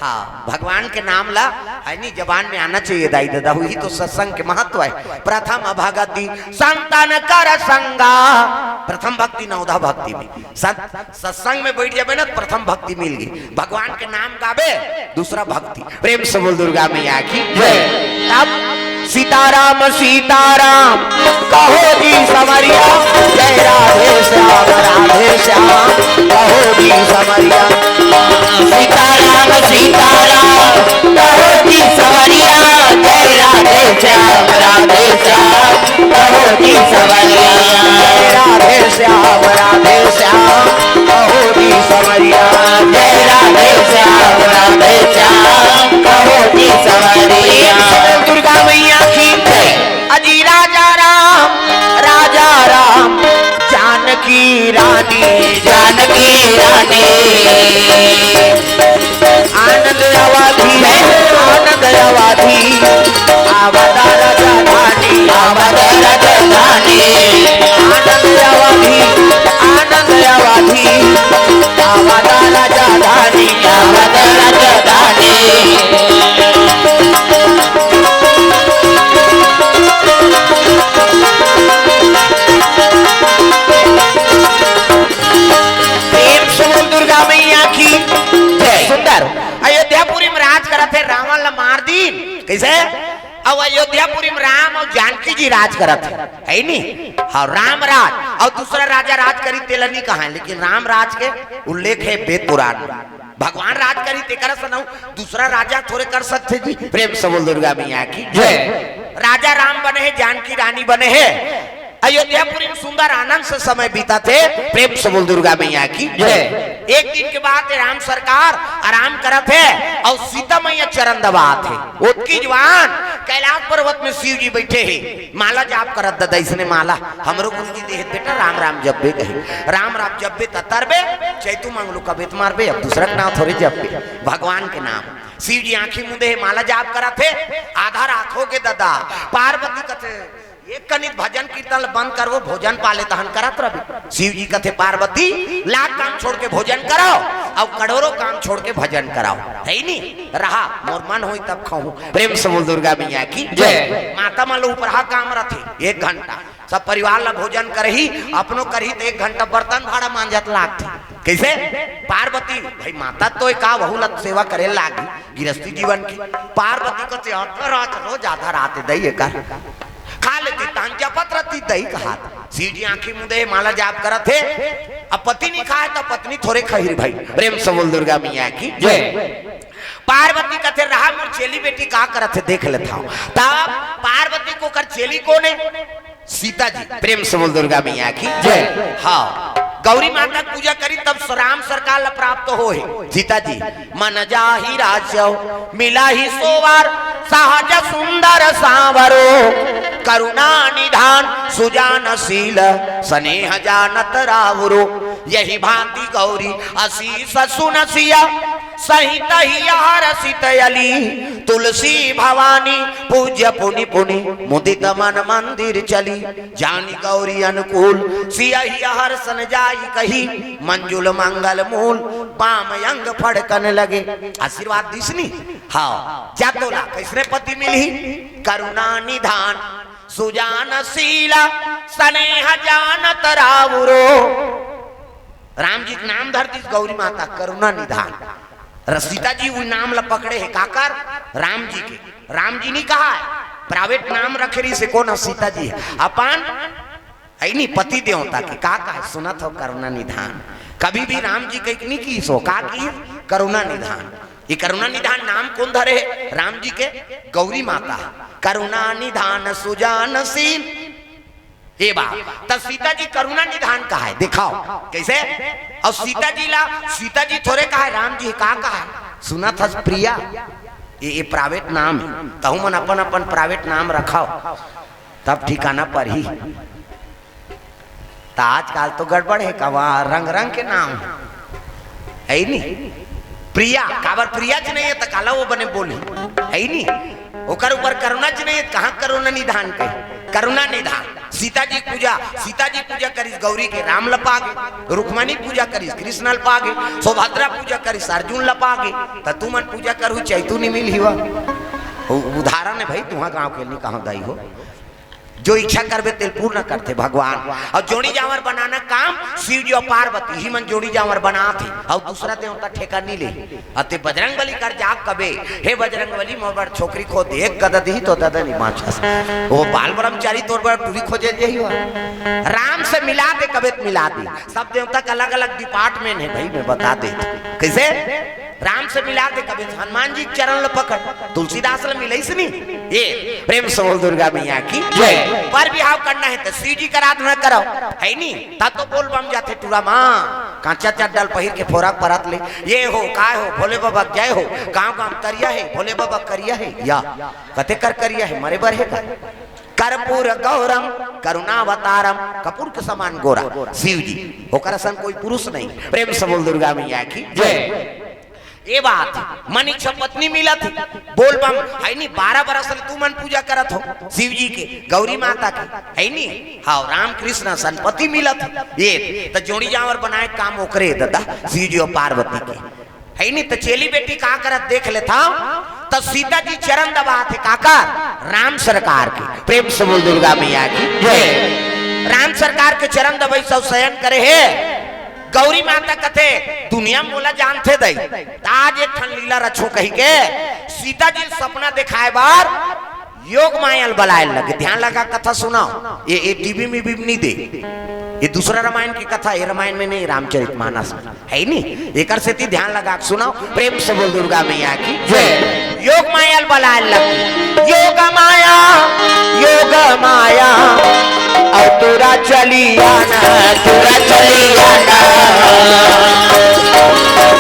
हाँ, भगवान के नाम ला, है नहीं, जबान में आना चाहिए दाई ददा, वही तो सत्संग के महत्व है। प्रथम भगति संतन कर संगा, प्रथम भक्ति नवधा भक्ति में। सत-, सत्संग में बैठ जाबे ना, प्रथम भक्ति मिल गई। भगवान के नाम गाबे, दूसरा भक्ति। प्रेम से बोल दुर्गा मैया की जय। तब सीताराम सीताराम कहो जी संवरिया, जय राधे श्याम राधे श्याम कहो जी संवरिया। सीताराम सीताराम कहो जी संवरिया, जय राधे श्याम राधे श्याम कहो जी संवरिया। जय राधे श्याम राधे श्याम कहो जी संवरिया। जय राधे श्याम राधे श्याम कहो जी संवरिया। दुर्गा मैया की जय। अजी राजा राम, राजा राम, जानकी रानी, जानकी रानी। आनंद अवधी, आनंद अवधी, आवता राजधानी, आवता राजधानी। आनंद अवधी, आनंद अवधी, आवता राजधानी, आवता राजधानी। प्रेम से बोल दुर्गा मैया की जय। सुंदर। अयोध्यापुरी में राज करत हे, रावण ला मार दीन। कइसे? अब अयोध्यापुरी में राम अउ जानकी जी राज करत हे, हइ नी? हाँ, राम राज। अउ दूसरा राजा राज करिस तेला नी कहाय, लेकिन राम राज के उल्लेख हे वेद पुराण में। भगवान राज करिस तेकरा से नहूँ दूसरा राजा थोरे कर सकथे जी। प्रेम से बोल दुर्गा मैया की जय। राजा राम बने हे, जानकी रानी बने हे। अयोध्यापुरी में सुंदर आनंद से समय बीतत हे। प्रेम से बोल दुर्गा मैया की जय। एक दिन के बात हे, राम सरकार आराम करत हे अउ सीता मैया चरण दबात हे। ओतकी जुवार कैलाश पर्वत में शिव जी बइठे हे, माला जाप करत, ददा अइसने माला हमरो गुरु जी दे हे, बेटा राम राम जपबे कहे, राम राम जपबे त तरबे, चैतू मंगलू कबे त मरबे, अब दूसरा के नाम थोरे जपबे, भगवान के नाम। शिव जी आँखी मूंदे हे, माला जाप करत हे, आधा रात होगे ददा। पार्वती कथे, एक कनिक भजन कीर्तन ल बंद करबो, भोजन पाले तहन करत रहिबे। शिव जी कथे, पार्वती, लाख काम छोड़ के भोजन करो अउ करोड़ों काम छोड़ के भजन कराओ, हइ नी? रहा, मोर मन होही तब खाहूँ। प्रेम से बोल दुर्गा मैया की जय। माता मन ल उपरहा काम रथे, एक घंटा सब परिवार ला भोजन करही, अपनो करही त एक घंटा बर्तन भांड़ा मांजत लागथे। कइसे? पार्वती, भाई माता तो का, वहू ला सेवा करे लागी, गिरस्ती जीवन के। पार्वती कथे, आधा रात, रोज आधा रात दई एकर खा लेती, तहन जपत रहती दई कहात। शिव जी आँखी मूंदे हे, माला जाप करत हे। अब पति नी खाय त पत्नी थोरे खही रे भाई। प्रेम से बोल दुर्गा मैया की जय। पार्वती कथे, रहा मोर चेली बेटी का करत हे, देख लेत हँव। तब पार्वती के ओकर चेली कोन हे? सीता जी। प्रेम से बोल दुर्गा मैया की जय। हाँ, गौरी माता के पूजा करिस तब राम सरकार ला प्राप्त होहे। सीता जी, मन जाहि राज सो मिलहि सोवर, सहज सुंदर सांवरो, करुणा निधान सुजान शील, स्नेह जानत रावरो। यहि भांति गौरी असीस सुन सिय, सहित हिय हरषित अली। तुलसी भवानी पूज्य पुनि पुनि, मुदित मन मंदिर चली। जानि गौरी अनुकूल सिय हिय हरषन जाई कही, मंजुल मंगल मूल बाम अंग फड़कन लगे। आशीर्वाद दिस नी। हाँ, जा तोला कइसने पति मिलही? करुणा निधान सुजान शील, स्नेह जानत रावरो। राम जी के नाम धर दिस गौरी माता, करुणा निधान। र-, सीता जी उही नाम ला पकड़े हे, काकर? राम जी के। राम जी नी कहाय, private नाम रखे रहिस हे, कोन ह? सीता जी हे। अपन हइ नी, पति देवता के। का कहाय? सुनत हव, करुणा निधान। कभी भी राम जी कहिके नी किहिस हो, का किहिस? करुणा निधान। ये करुणा निधान नाम कोन धरे हे? राम जी के। गौरी माता। करुणा निधान सुजान शील। ए बात, त सीता जी करुणा निधान कहाय, देखाव कइसे? अउ सीता जी ला, सीता जी थोरे कहाय, राम जी का कहाय? सुनत हस प्रिया, ये, ये private नाम हे, तहू मन अपन अपन private नाम रखव, तब ठिकाना परही। त आजकल तो गड़बड़ हे, कवा रंग रंग के नाम हे, हइ नी? प्रिया, काबर प्रिया च नइ हे, त काला वो बने बोलही, हइ नी? ओकर ऊपर करुणा च नइ हे, कहाँ करुणा निधान कहे? करुणा निधान। सीता जी पूजा, सीता जी पूजा करिस गौरी के, राम ल पागे, रुक्मणी पूजा करिस, कृष्ण ल पागे, सुभद्रा पूजा करिस, अर्जुन ल पागे, त तुमन पूजा करहू, चैतू नी मिलही वा। उ-, उदाहरण हे भाई, तुँहर गाँव के नी कहँव दाई हो। जो इच्छा करबे तेल पूर्ण करथे भगवान। अउ जोड़ी जांवर बनाना काम शिव जी अउ पार्वती ही मन जोड़ी जांवर बनाथे, अउ दूसरा देवता ठेका नी ले। अते बजरंगबली कर जाके कबे, हे बजरंगबली, मोर बर छोकरी खोज दे, एक गदा दिही त ददा नी बाँचस। वो बाल ब्रह्मचारी तोर बर टूरी खोजे जाही हो। राम से मिला दे, कबे त मिला दे। सब देवता के अलग-अलग department हे भाई, मैं बता देत हँव। कइसे? राम से मिला दे, कबे हनुमान जी के चरण ल पकड़, तुलसीदास ल मिलइस नी। ए, प्रेम से बोल दुर्गा मैया की जय। बर बिहाव करना हे त शिव जी के आराधना करव, हइ नी? त तो बोल बम जाथे टूरा मा, काँचा चड्डा ल पहिर के फोरा परत ले, ए हो, काय हो, भोले बाबा के जय हो, गाँव गाँव तरिया हे, भोले बाबा करिया हे, या कते कर करिया हे, मरे बर हे का? कर्पूर गौरम करुणावतारम, कपूर के समान गोरा शिव जी, ओकर असन कोई पुरुष नहीं। प्रेम से बोल दुर्गा मैया की जय। ए बात, मन इच्छा पत्नी मिलत हे, बोल बम, हइ नी? बारह बरस ले तुमन पूजा करत हो शिव जी के, गौरी माता के, हइ नी? हाँ, राम कृष्ण असन पति मिलत हे। ए, त जोड़ी जांवर बनाय काम ओकरे ददा, शिव जी अउ पार्वती के। हइ नी? त चेली बेटी का करत देख लेथव, त सीता जी चरण दबाथे काकर? राम सरकार के। प्रेम से बोल दुर्गा मैया की जय। राम सरकार के चरण दबइस अउ शयन करे हे। गौरी माता कथे, "दुनिया मोला जानथे दई।" त आज एक ठन लीला रचहूं कहिके सीता जी ल सपना देखाय बर योग माया ल बलाय लगे। ध्यान लगा कथा सुनव, ये, ये टीवी में भी नहीं दे, ये दूसरा रामायण की कथा, ये रामायण में नहीं, रामचरित मानस में है ही नहीं। एकर सेती ध्यान लगा के सुनव, प्रेम से बोल दुर्गा मैया की जय। योग माया ल बलाय लगे, योग माया, योग माया, अउ तोरा चली आना, तोरा चली आना,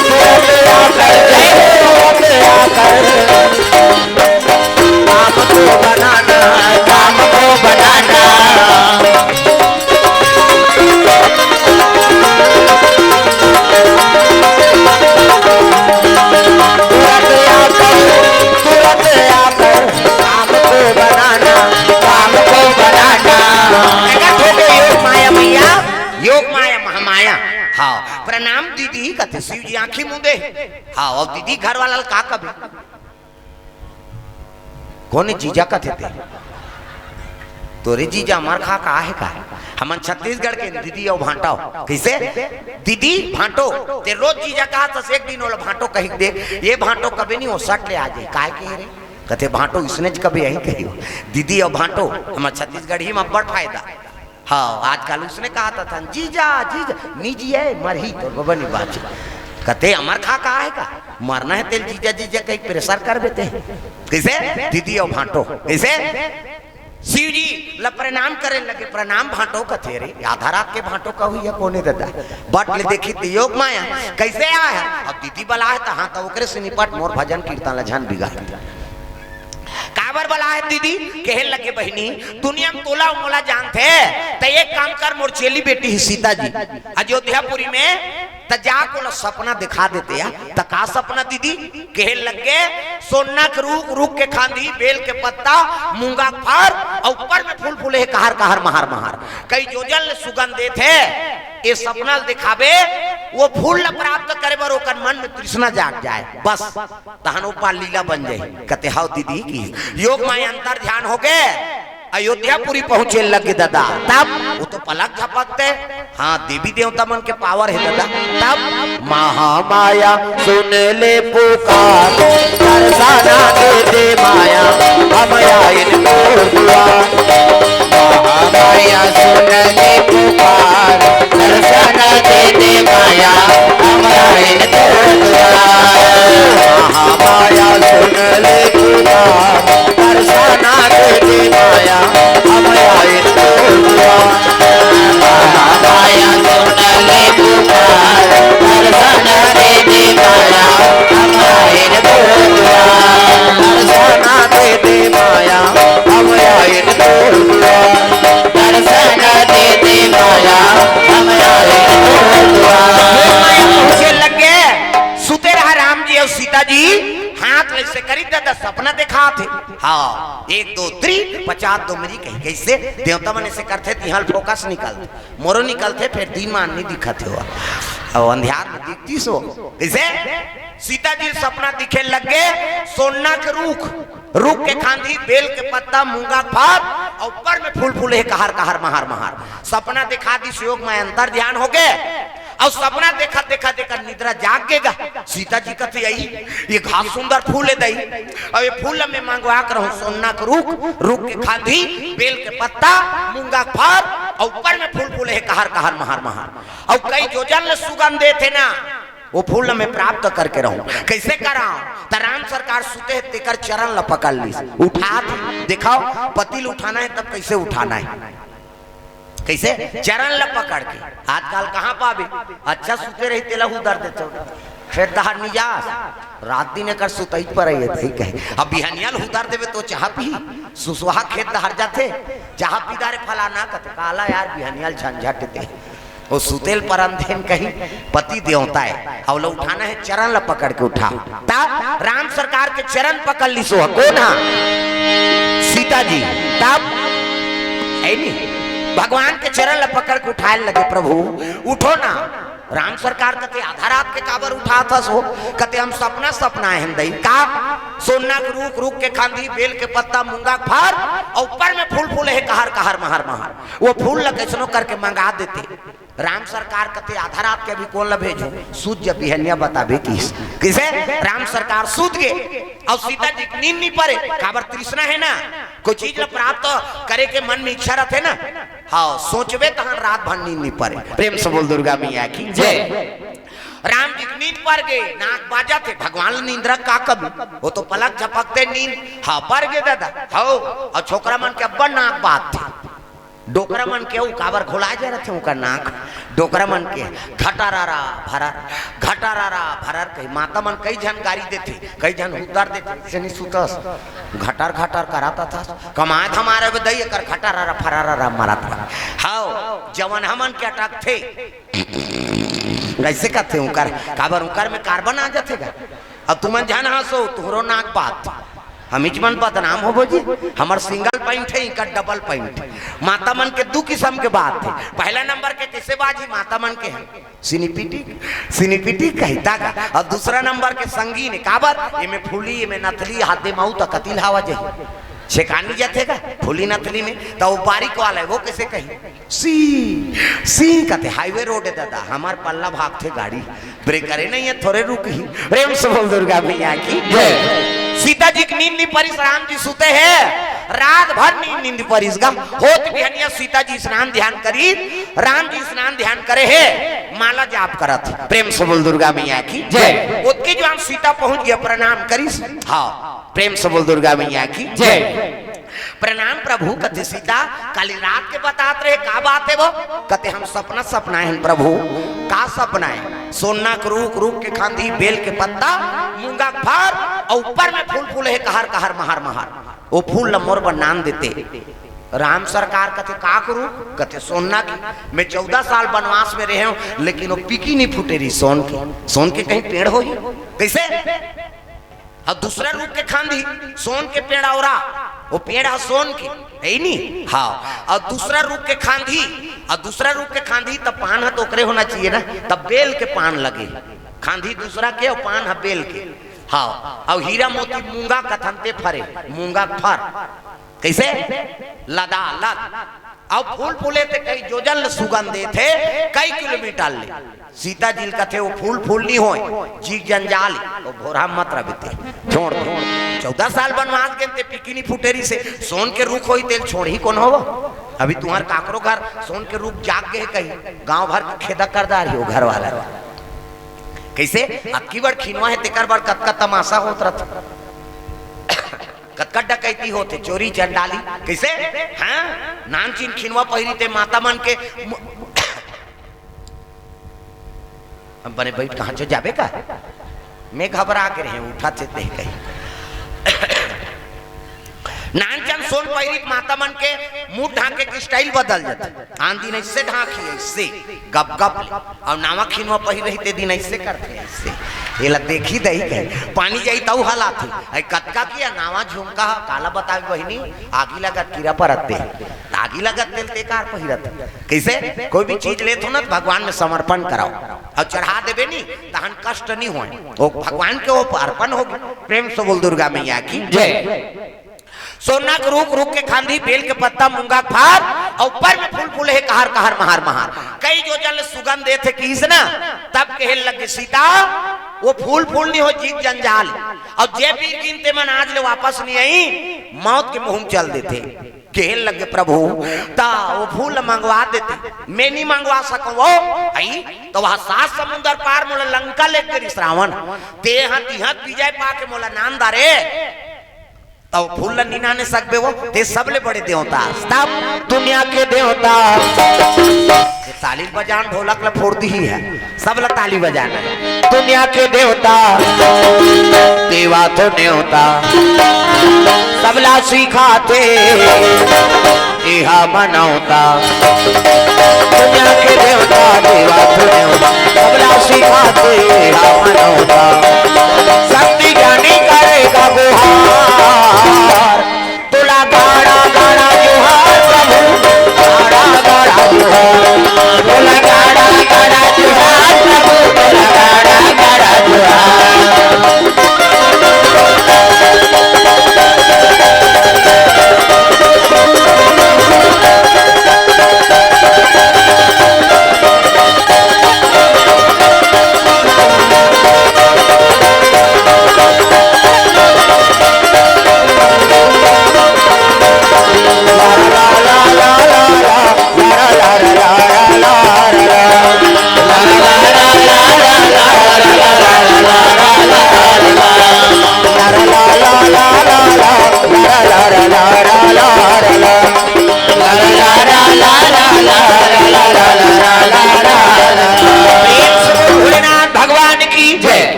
तुरंत आकर, जय हो, तुरंत आकर, काम को बनाना, काम को बनाना। तुरंत आकर, तुरंत आकर, काम को बनाना, काम को बनाना। एकर हो गे योग माया मैया, योग माया महामाया। हाँ, प्रणाम दीदी कथे, शिव जी आंखी मूंदे। हाँ, अउ दीदी घर वाला ल का कबे? कोन जीजा कथे ते? तोरे जीजा अमर खा का हे का? हमन छत्तीसगढ़ के दीदी अउ भांटो। कइसे? दीदी भांटो। ते रोज जीजा कहत हस, एक दिन ओला भांटो कहि दे। ये भांटो कबे नहीं हो सक ले आ जाए। काय के रे? कथे भांटो इसने ज कबे यही कही हो। दीदी अउ भांटो, हमर छत्तीसगढ़ी में अब्बड़ फायदा। हाँ, आजकल उसने कहा था, था, "जीजा, जीजा, निजी है, मरही तो बबा नहीं बाची।" कते अमर खा का हे का? मरना हे तेल जीजा, जीजा कहीं प्रेशर कर देते हैं। कइसे? दीदी अउ भांटो। कइसे? शिव जी ल प्रणाम करे लगे, "प्रणाम भांटो," कथे रे, आधा रात के भांटो कहू या कोने दादा? बट ले देखी त योग माया, कइसे आय हे? अब दीदी बलाय हे त हाँ, त ओकरे से निपट, मोर भजन कीर्तन ल झन बिगाड़। काबर बलाय हे दीदी? कहे लगे, "बहिनी, दुनिया में तोला अउ मोला जानथे, त एक काम कर, मोर चेली बेटी ही सीता जी अयोध्यापुरी में, त जाके ओला सपना दिखा देते या।" त का सपना दीदी? कहे लगे, "सोना के रूख, रूख के खांधी, बेल के पत्ता, मूंगा के फर, अउ ऊपर में फूल फूले हे, कहार कहार, महार महार, कई जोजन ले सुगंध देथे, ये सपना ल दिखाबे, वो फूल ल प्राप्त करे बर ओकर मन में तृष्णा जाग जाए, बस।" तहन ओ पार लीला बन जाही। कते, "हव दीदी," कि योग माया अंतर ध्यान हो गे, अयोध्यापुरी पहुंचे लगे दादा। तब वो तो पलक झपकते, हाँ, देवी देवता मन के पावर हे दादा। तब, "महामाया सुन ले पुकार, दर्शना दे दे माया, हम आइन तोर दुआर।" महामाया सुन ले पुकार, दर्शन दे दे माया, हम आइन तोर दुआर। महामाया सुन ले पुकार, दर्शन दे दे माया, हम आइन तोर दुआर। महामाया सुन ले पुकार, दर्शन दे दे माया, हम आइन तोर दुआर। दर्शन दे दे माया, हम आइन तोर दुआर। दर्शन दे दे माया, हम आइन तोर दुआर। हे माया पहुंचे लगे, सुते रहा राम जी अउ सीता जी, हाथ ले से करी दादा सपना देखाथे। हाँ, एक दो three, पचास दो मेरी कही, कइसे? देवता मन से करथे, तिहां फोकस निकलथे, मोरो निकलथे, फेर दिन मान नहीं दिखत हे वो। अब अंधियार में दिखती सो, कइसे? सीता जी सपना दिखे लगे, सोना के रूख, रूख के खांधी, बेल के पत्ता, मूंगा के फर, अउ ऊपर में फूल फूले हे, कहार कहार, महार महार। सपना देखा दिस, योग माया अंतर ध्यान हो गे, अउ सपना देखत देखत एकर निद्रा जाग गे गा। सीता जी कथे, "अई, ये घास सुंदर फूल हे दई, अउ ये फूल में मंगवा के रहूं, सोना के रूख, रूख के खांधी, बेल के पत्ता, मूंगा के फर, अउ ऊपर में फूल फूले हे, कहार कहार, महार महार, अउ कई जोजन ले सुगंध देथे ना, वो फूल ल मैं प्राप्त करके रहूं।" कइसे करांव? त राम सरकार सुते हे, तेकर चरण ल पकड़ लिस, उठा दे। देखव, पति ल उठाना हे तब कइसे उठाना हे? कइसे? चरण ल पकड़ के। आजकल कहां पाबे? अच्छा सुते रही, तेला हुदर देथे, खेत डहर नि जास, रात दिन एकर सुतई पर रही हे, कहे। अब बिहनिया ल हुदर देबे त चाह पीही, सुसुहा खेत डहर जाथे, चाह पी डारे फलाना, कथे, "काला यार, बिहनिया ल झंझट दे।" वो सुते ल परन देन कही, पति देवता हे, अउ ल उठाना हे, चरण ल पकड़ के उठा। तब राम सरकार के चरण पकड़ लिस, वो कोन हा? सीता जी। तब हे नी, भगवान के चरण ल पकड़ के उठाय लगे, "प्रभु, उठो ना।" राम सरकार कथे आधा रात के काबर उठात हस हो? कथे हम सपना सपनाए हन दई। का? सोना के रूख, रूख के खांधी, बेल के पत्ता, मूंगा के फर, अउ ऊपर में फूल फूले हे कहर कहर महर महर। वो फूल ल कइसनो करके मंगा देते। राम सरकार कथे आधा रात के अभी कोन ल भेजो? सूत जा, बिहनिया बताबे किस। कइसे? राम सरकार सूत गे अउ सीता जी के नींद नइ परे, काबर तृष्णा हे ना, कोई चीज ल प्राप्त करे के मन में इच्छा रथे ना। हाँ, सोचबे तहन रात भर नींद नइ परे। प्रेम से बोल दुर्गा मैया की जय। राम जी के नींद पर गे, नाक बाजत हे, भगवान ल नींद रख का कभी, वो तो पलक झपकते नींद, हाँ, पर गे दादा, हव, अउ छोकरा मन के अब्बड़ नाक बाजथे। डोकरा मन के अउ काबर घोला जा रथे ओकर नाक, डोकरा मन के घटारारा भरर, घटारारा भरर कही माता मन कई झन गारी देथे, कई झन हुतर देथे, से नहीं सुतस, घटर घटर करात हस, कमाए धमारे बे दई एकर घटारारा फरारारा मरत हे। हव, जवन हमन के अटकथे, कइसे कथे उंकर, काबर उंकर में कार्बन आ जाथे गा। अब तुमन झन हंसो, तुहरो नाक बात, हमीच मन बदनाम होबो जी। हमर सिंगल पॉइंट हे, इनकर डबल पॉइंट। माता मन के दू किसम के बात हे। पहला नंबर के कइसे बाजी माता मन के हे, सिनिपिटिक, सिनिपिटिक कहिता का। अउ दूसरा नंबर के संगीन हे, काबर? एमे फूली, एमे नथली, हाथे माऊ त कतिल हवा जाही। छेकानी जाथे का फूली नथली में, त वो बारीक वाला हे, वो कइसे कही? सी, सी कथे, हाईवे रोड हे दादा, हमर पल्ला भागथे गाड़ी, ब्रेकरे नहीं हे, थोरे रुकही। प्रेम से बोल दुर्गा मैया की जय। सीता जी के नींद नइ परिस, राम जी सुते हे, रात भर नींद नइ परिस गा। होत बिहनिया सीता जी स्नान ध्यान करी, राम जी स्नान ध्यान करे हे, माला जाप करत हे। प्रेम से बोल दुर्गा मैया की जय। ओतके जुवार सीता पहुंच गे, प्रणाम करिस। हाँ, प्रेम से बोल दुर्गा मैया की जय। प्रणाम प्रभु, कथे सीता, काली रात के बतात रहे, का बात हे वो? कथे हम सपना सपनाए हन प्रभु। का सपनाए? सोना के रूख, रूख के खांधी, बेल के पत्ता, मूंगा के फर, अउ ऊपर में फूल फूले हे कहर कहर महर महर। वो फूल ल मोर बर नान देते। राम सरकार कथे का करूं? कथे सोना के। मैं चौदह साल वनवास में रहे हूं, लेकिन वो पीकी नइ फूटे रही सोन के। सोन के कहीं पेड़ होही? कइसे? अउ दूसरा रूख के खांधी, सोन के पेड़ अउ रा, वो पेड़ ह सोन के, हे नी? हाँ। अउ दूसरा रूख के खांधी, अउ दूसरा रूख के खांधी, त पान ह तो ओकरे होना चाहिए ना, त बेल के पान लगे। खांधी दूसरा के अउ पान ह बेल के। हाँ, अउ हीरा मोती मूंगा कथन ते फरे, मूंगा के फर। कइसे? लदा लद। अउ फूल फूले ते कई जोजन ले सुगंध देथे, कई किलोमीटर ले। सीता जी ल कथे, वो फूल फूल नइ होय, जीव जंजाल हे, वो भोरा मत रह बीते, छोड़ दे। चौदह साल वनवास गेन ते पीकी नइ फूटे रहिसे, सोन के रूख होही तेल छोड़ही कोन हो? अभी तुंहर काकरो घर सोन के रूख जाग गे हे कहीं, गांव भर के खेदा कर डारही वो घर वाला। कइसे? अतकी बड़ खिनवा हे, तेकर बर कतका तमाशा होत रथे, कतका डकैती होथे, चोरी चंडाली। कइसे? हाँ, नानचिन खिनवा पहिरी ते माता मन के मु-, हम बने बैठ कहाँ चो जाबे का? मैं घबरा के रहे, उठा थे ते कहीं। नानचन सोन पहिरी माता मन के मुंह ढांके के स्टाइल बदल जाथे। आन दिन अइसे ढांकी, अइसे गप गप ले, अउ नावा खिनवा पहिर रही ते दिन अइसे करथे, अइसे। एला देखी दही कहे, पानी जाई तऊ हलाथे। अई कतका किया नावा झुमका ह, काला बतावे बहिनी, आगी लगत कीरा परत ते। आगी लगत तेल ते कार पहिरत। कइसे? कोई भी चीज लेत हो ना, त भगवान में समर्पण कराओ अउ चढ़ा देबे नी, तहन कष्ट नी होय। वो भगवान के वो अर्पण होगे। प्रेम से बोल दुर्गा मैया की जय। सोना के रूख, रूख के खांधी, बेल के पत्ता, मूंगा के फार, अउ ऊपर में फूल फूले हे, कहर कहर, महार महार। कई जोजन ले सुगंध देथे किहिस ना, तब कहे लगे सीता, वो फूल फूल नी हो, जीव जंजाल। अउ जे बीर गिन ते मन आज ले वापस नी आई, मौत के मुंह में चल देथे। कहे लगे प्रभु, ता वो फूल मंगवा देते, मैं नी मंगवा सकंव वो। अई, त वह सात समुंदर पार मोला लंका ले गे रिहिस रावण, ते ह तिहां विजय पाके मोला नान डारे, त वो फूल ल नी नाने सकबे वो, ते सबले बड़े देवता, सब दुनिया के देवता। ये ताली बजान ढोलक ल फोड़ दिही है, सब ल ताली बजाना है। दुनिया के देवता, देवा तो नेवता, सबला सिखाथे, एहा मनौता। दुनिया के देवता, देवा तो नेवता, सबला सिखाथे, एहा मनौता। शक्ति ज्ञानी करेगा गुहार, तोला गाड़ा गाड़ा जोहार प्रभु, गाड़ा गाड़ा जोहार। तोला गाड़ा गाड़ा जोहार,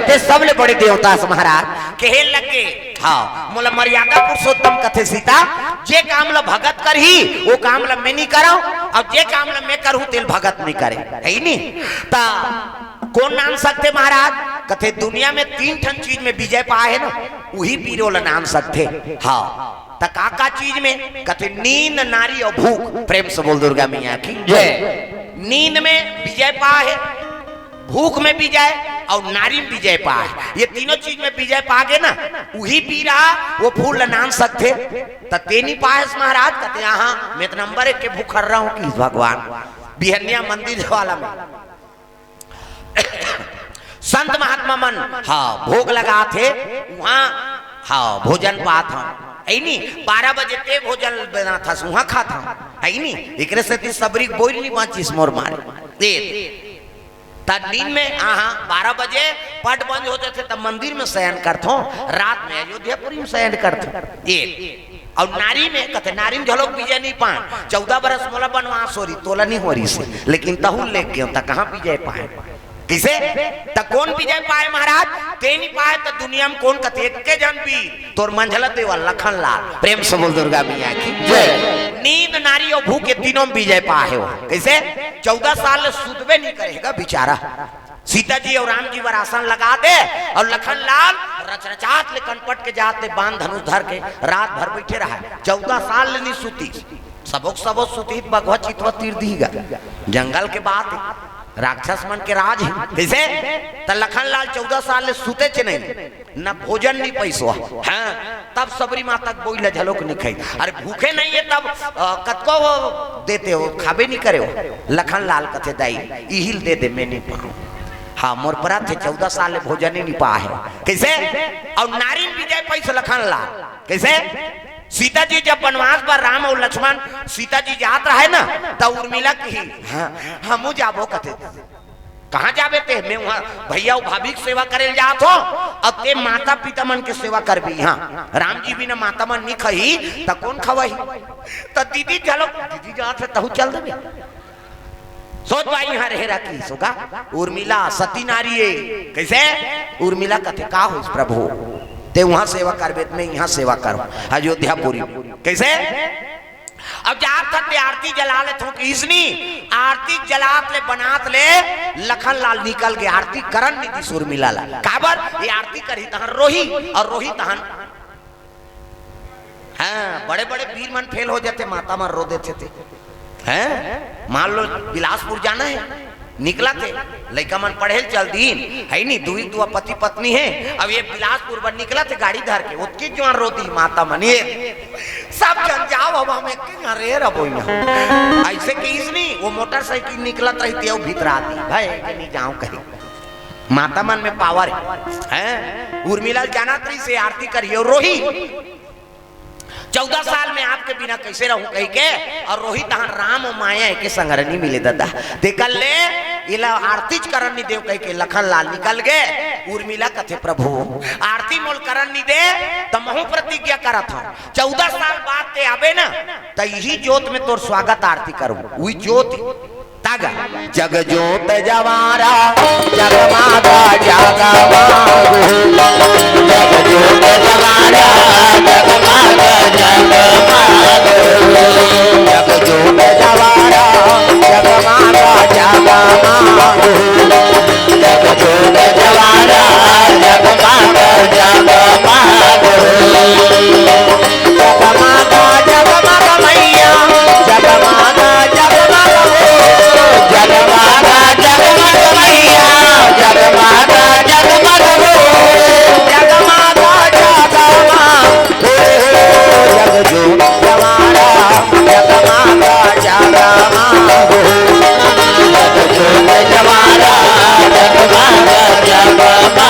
ते सबले बड़े देवता हस महाराज। कहे लगे, हाँ, मोला मर्यादा पुरुषोत्तम कथे सीता, जे काम ला भगत करही, वो काम ला मैं नहीं करंव, अउ जे काम ला मैं करहूं, तेला भगत नहीं करे, हे नी? त कोन नान सकथे महाराज? कथे दुनिया में तीन ठन चीज में विजय पाए हे ना, उही पीरो ला नान सकथे। हाँ, त का का चीज में? कथे नींद, नारी अउ भूख। प्रेम से बोल दुर्गा मैया की जय। नींद में विजय पाए हे, भूख में विजय अउ नारी में विजय पाए हे। ये तीनों चीज में विजय पागे ना, उही पीरा वो फूल ला नान सकथे। त ते नहीं पाए हस महाराज? कथे हाँ, मैं तो नंबर एक के भूखर्रा हूं कि भगवान। बिहनिया मंदिर वाला में संत महात्मा मन, हाँ, भोग लगाथे, उहाँ, हाँ, भोजन पात हंव। हे नी, बारह बजे ते भोजन बनाथस, उहाँ खात हंव। हे नी, एकरे सेती सबरी बोल नहीं बांचिस मोर मारे। ते, त नींद में, हाँ, हाँ, बारह बजे पट बंद हो जाथे, तब मंदिर में शयन करथों, रात में अयोध्यापुरी में शयन करथों। ये अउ नारी में कथे, नारी में घलोक विजय नहीं पान। चौदह बरस मोला बनवास हो रही, तोला नहीं हो रही से, लेकिन तहु लेके गेंव, त कहाँ विजय पाए? किसे? त कोन विजय पाए महाराज? ते नहीं पाए त दुनिया में कोन कथे? एके झन वीर, तोर मंझला देवा लखन लाल। प्रेम से बोल दुर्गा मैया की जय। नींद, नारी अउ भूख, ये तीनों में विजय पाए हो। कैसे? चौदह साल ले सुतबे नहीं करेगा बेचारा। सीता जी अउ राम जी बर आसन लगा दे अउ लखन लाल रचरचात ले कनपट के जात ले बाण धनुष धर के रात भर बैठे रहा। चौदह साल ले नहीं सुती। सबो के सबो सुती त बघवा चितवा तीर दीगा। जंगल के बात हे, राक्षस मन के राज हे। कैसे? त लखन लाल चौदह साल ले सुते च नहीं। न भोजन नहीं पैसो। हाँ, तब सबरी माता के बोई ल झलोक नहीं खाई। अरे भूखे नहीं हे तब, अ, कतको वो देते हो, खाबे नहीं करे हो। लखन लाल कथे दाई, इहिल दे दे, मैं नहीं पाऊँ। हाँ, मोर परत हे, चौदह साल ले भोजन ही नहीं पाए हे। कैसे? अउ नारी में विजय पाइस लखन लाल। कैसे? सीता जी जब बनवास बर राम अउ लक्ष्मण सीता जी जात रहे ना, त उर्मिला कही, हाँ, हमू जाबो कथे। कहाँ जाबे ते? मैं उहाँ भैया अउ भाभी के सेवा करे ल जात हों, अउ ते माता पिता मन के सेवा करबे। हाँ, राम जी बिना माता मन नहीं खही, त कोन खवाही? त दीदी चलो, दीदी जात हे, तहु चल देबे। सोच भाई, इहाँ रहे रखी सोगा, उर्मिला सती नारी हे। कैसे? उर्मिला कथे, का होइस प्रभु, ते उहाँ सेवा करबे त मैं इहाँ सेवा करूँ, अयोध्यापुरी। कैसे? अब जात हन ते आरती जला लेथों कि इसनी आरती जलात ले बनात ले लखन लाल निकल गे, आरती करन नहीं दिस उर्मिला ला। काबर? ये आरती करही तहन रोही, अउ रोही तहन, हाँ, बड़े बड़े वीर मन फेल हो जाथे, माता मन रो देथे ते। हैं? मान लो बिलासपुर जाना हे, निकलत हे, लइका मन पढ़े ल चल दीन, हे नी, दुई दुआ पति पत्नी हे। अब ये बिलासपुर बर निकलत हे गाड़ी धर के, ओतकी जुआर रो दी माता मन, ये सब झन जाव, अब हम एके झन रहे रबो इहाँ। अइसे कहिस नी, वो मोटरसाइकिल निकलत रही, ते अउ भितरा दी, भाई, के नहीं जाओ कहीं। माता मन में पावर हे, हैं? उर्मिला ल जानत रहिस हे आरती करही अउ रोही। चौदह साल में आपके बिना कैसे रहूं कहि के, अउ रोही तहन राम अउ माया एके संग नहीं मिले ददा। तेकर ले एला आरती च करन नहीं देव कहि के लखन लाल निकल गे। उर्मिला कथे, प्रभु, आरती मोल करन नहीं दे, त महू प्रतिज्ञा करत हंव, चौदह साल बाद ते आबे ना, त इही जोत में तोर स्वागत आरती करूं। उही जोत तागा। जग जोत जवारा जगमागा जगमागो। जग जोत जवारा जगमागा जगमागो। जग जोत जवारा जगमागा जगमागो। जग जोत जवारा जगमागा जगमागो। जगमागा जगमागा मैया, जगमागा जगमागा हो, जगमागा जगमागा मैया, जगमागा जगमागा हो, जगमागा जगमागा हो, जग जोत जवारा जगमागा जगमागा हो, जग जोत जवारा जगमागा जगमागा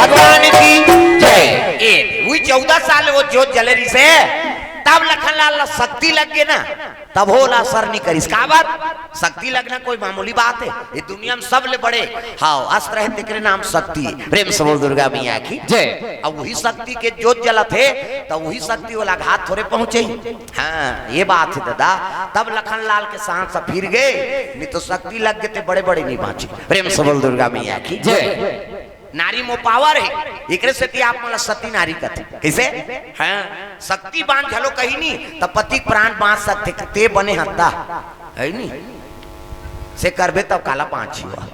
भगवान की जय। ए, वही चौदह साल वो जोत जले रहिसे, तब लखनलाल ला शक्ति लग गे ना, तब ओला असर नहीं करिस। का बात? शक्ति लगना कोई मामूली बात है? ये दुनिया में सबले बड़े, हाँ, अस्त्र है, तेकरे नाम शक्ति। प्रेम से बोल दुर्गा मैया की जय। अब वही शक्ति के जोत जलत हे, तो वही शक्ति वाला घात थोड़े पहुंचे। हाँ, ये बात है दादा। तब लखनलाल के सांस फिर गए, नहीं तो शक्ति लग गए ते बड़े बड़े नहीं बांचे। प्रेम से बोल दुर्गा मैया की जय। नारी में पावर है, एकरे सेती आप मन ला सती नारी कथे। कइसे? हाँ, शक्तिवान घलो कही नी, त पति के प्राण बांच सकथे, ते बने हत्ता, है नी? से करबे तब काला बांची हुआ,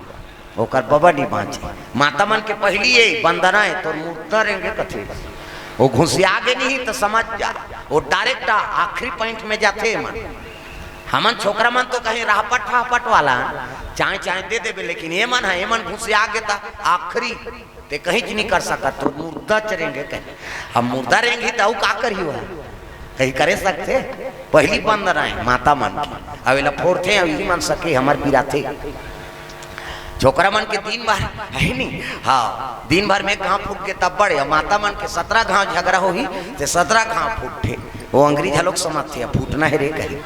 ओकर बबा नी बांचे। माता मन के पहली ये वंदना है, तोर मुर्दा रेंगे कथे। वो घुसिया गे नहीं तो समझ जा, वो डायरेक्ट आखिरी पॉइंट में जाथे मन। हमन छोकरा मन तो कहीं राहपट फाहपट वाला चाय चाय दे देबे, लेकिन ये मन है, ये मन घुसिया गे त आखिरी, ते कहीं नहीं कर सकत, तो मुर्दा च रेंगे कहीं। अब मुर्दा रेंगी त अउ का करी हुआ, कहीं करे सकथे? पहली बंद रहे माता मन की, अब एला फोड़थे, अब इही मन सके हमर पिराथे। छोकरा मन के दिन भर है नी, हाँ, दिन भर में घाव फूट के तब बड़े, अब माता मन के सतरा घाव झगड़ा होही, ते सतरा घाव फूटथे। वो अंग्रेज लोग समझथे, अब फूटना है रे कहीं।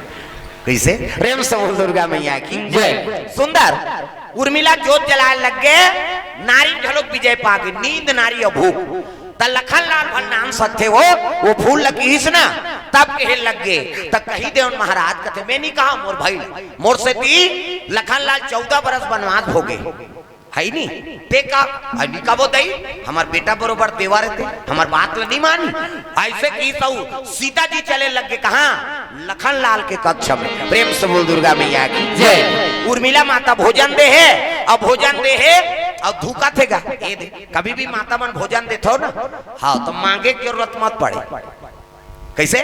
कइसे? प्रेम से बोल दुर्गा मैया की जय। सुंदर उर्मिला जोत जलाए लग गे, नारी घलोक विजय पा गे, नींद नारी अभूख। त लखनलाल भर नाम सत्य वो, वो फूल लगी हिस ना, तब कहे लग गे। त कही देवन महाराज कथे, मैं नहीं कहा मोर भाई, मोर सेती लखनलाल चौदह बरस वनवास भोगे। है नी? ते का? अभी कबो दई, हमर बेटा बरोबर देवा रहते, हमर बात ल नहीं मानी। ऐसे की सऊ सीता जी चले लग गे कहाँ? लखनलाल के कक्ष में। प्रेम से बोल दुर्गा मैया की जय। उर्मिला माता भोजन दे हे, अब भोजन दे हे, अब धूका थे गा। ए दे, कभी भी माता मन भोजन देथो ना, हाँ, तो मांगे के जरूरत मत पड़े। कइसे?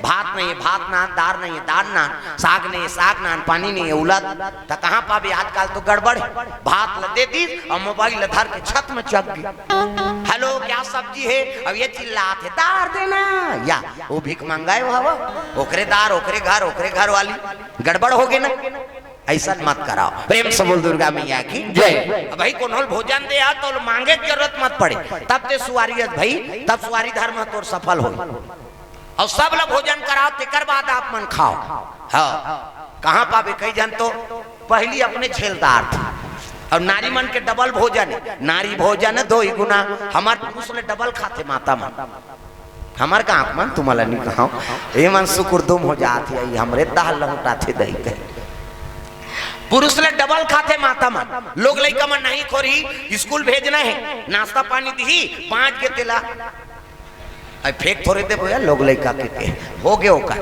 भात नहीं है, भात नान, दार नहीं है, दार नान, साग नहीं है, साग नान, पानी नहीं है, उलद। त कहाँ पाबे? आजकल तो गड़बड़ है। भात ल दे दीस अउ मोबाइल ल धर के छत में चघ गे। हेलो, क्या सब्जी है? अब ये चिल्लात हे, दार देना। या, वो भीख मंगाए हो हवा, ओकरे दार, ओकरे घर, ओकरे घर वाली। गड़बड़ हो गे ना? ऐसा मत कराओ। प्रेम से बोल दुर्गा मैया की जय। अब भाई कोनो ल भोजन दे आ तो मांगे के जरूरत मत पड़े। तब ते सुवारी अस भाई, तब सुवारी धर्म तोर सफल हो। अउ सब ल भोजन कराओ, तेकर बाद आप मन खाओ। हाँ, कहाँ पाबे? कई झन तो पहली अपने झेलदार थे, अउ नारी मन के डबल भोजन है। नारी भोजन दोई गुना, हमर पुरुष ले डबल खाथे माता मन। हमर गाँव मन तुमला नहीं कहा, ये मन सुकुरदुम हो जात है, हमरे दाल लहुटाथे दही कहे। पुरुष ले डबल खाथे माता मन। लोग लइका मन नहीं खोरी, स्कूल भेजना है, नाश्ता पानी दिही, पाँच के तेला। अरे फेंक थोड़े देबो यार, लोग लइका के, के हो गे ओकर।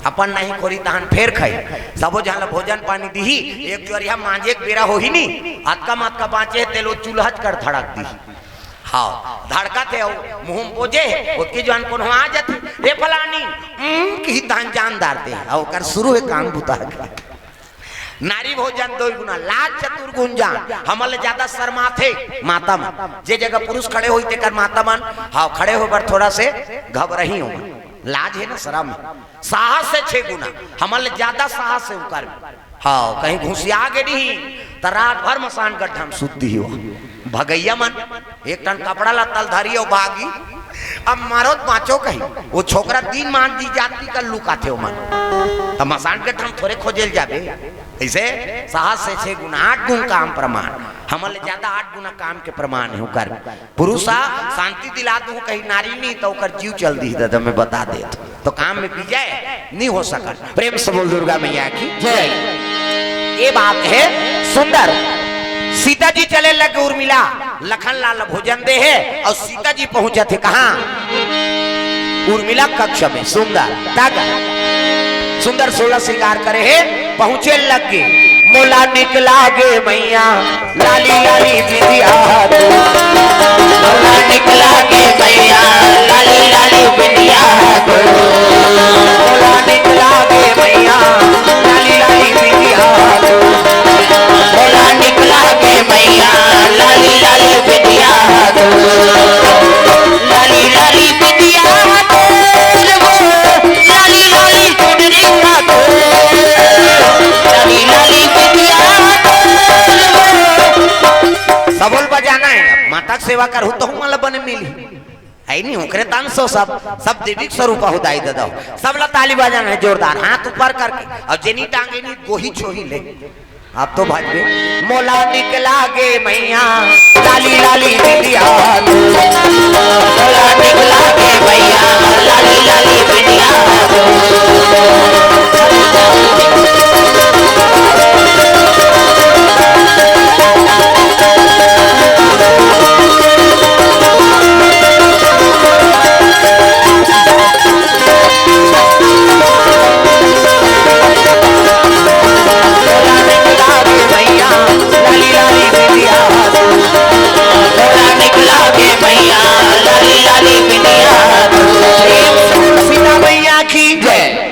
अपन नहीं खोरी तहन फेर खाई। सबो झन ल भोजन पानी दिही, एक चोरिया मांजे के बेरा होही नी, अतका मतका बांचे हे, तेलो चूल्हा कर धड़क दिही। हाँ, धड़का थे, मुंह में बोझे हे, ओतकी जवान कोनो आ जाथे, "रे फलानी," "उम," की तहन जान डारथे, अउ ओकर शुरू हे काम बुता के। नारी भोजन दोई गुना, लाज चतुर गुंजान, हमन ले ज्यादा शर्माथे माता मन। जे जगह पुरुष खड़े होई तेकर माता मन, हाँ, खड़े होय बर थोड़ा से घबरही हो। लाज है ना, शर्म है। साहस से छे गुना, हमन ले ज्यादा साहस है उकर। हाँ, कहीं घुसिया गे नहीं, त रात भर मसान गड्ढा में सुत दिही हो। भगैया मन एक ठन कपड़ा ला तल धरी अउ भागी। अब मरो त बाँचो कही, वो छोकरा दिन मान दी जाति का लुकाथे ओमन। त मसान के ठन थोरे खोजेल जाबे। ऐसे साहस से छे गुना, आठ गुण काम प्रमाण, हमन ले ज्यादा आठ गुना काम के प्रमाण है ओकर। पुरुष आ शांति दिला दूं कही नारी नहीं तो ओकर जीव चल दी दादा, मैं बता दे तो काम में विजय नहीं हो सकल। प्रेम से बोल दुर्गा मैया की जय। ये बात है सुंदर। सीता जी चले लगे उर्मिला, लखन लाल भोजन दे है और सीता जी पहुंचत है कहाँ? उर्मिला कक्ष में। सुंदर तक सुंदर सोलह श्रृंगार करे है, पहुंचे लगे। मोला निकला गे मैया लाली लाली बिंदिया तोर। मोला निकला गे मैया लाली लाली बिंदिया तोर। मोला निकला गे मैया लाली लाली बिंदिया तोर। मोला निकला गे मैया लाली लाली बिंदिया तोर। लाली लाली बिंदिया तोर वो, लाली लाली चुनरिया तोर। लाली लाली बिंदिया तोर वो। सबोल बजाना है, माता सेवा करहू, तहू मन ला बने मिलही। है नहीं, ओकरे तन सो सब, सब देवी के स्वरूप हो दाई ददा हो। सब ला ताली बजाना है जोरदार, हाथ ऊपर करके, अउ जेनी टांगे नी गोही छोही ले। आप तो भाजबे। मोला निक लागे मैया, लाली लाली बिंदिया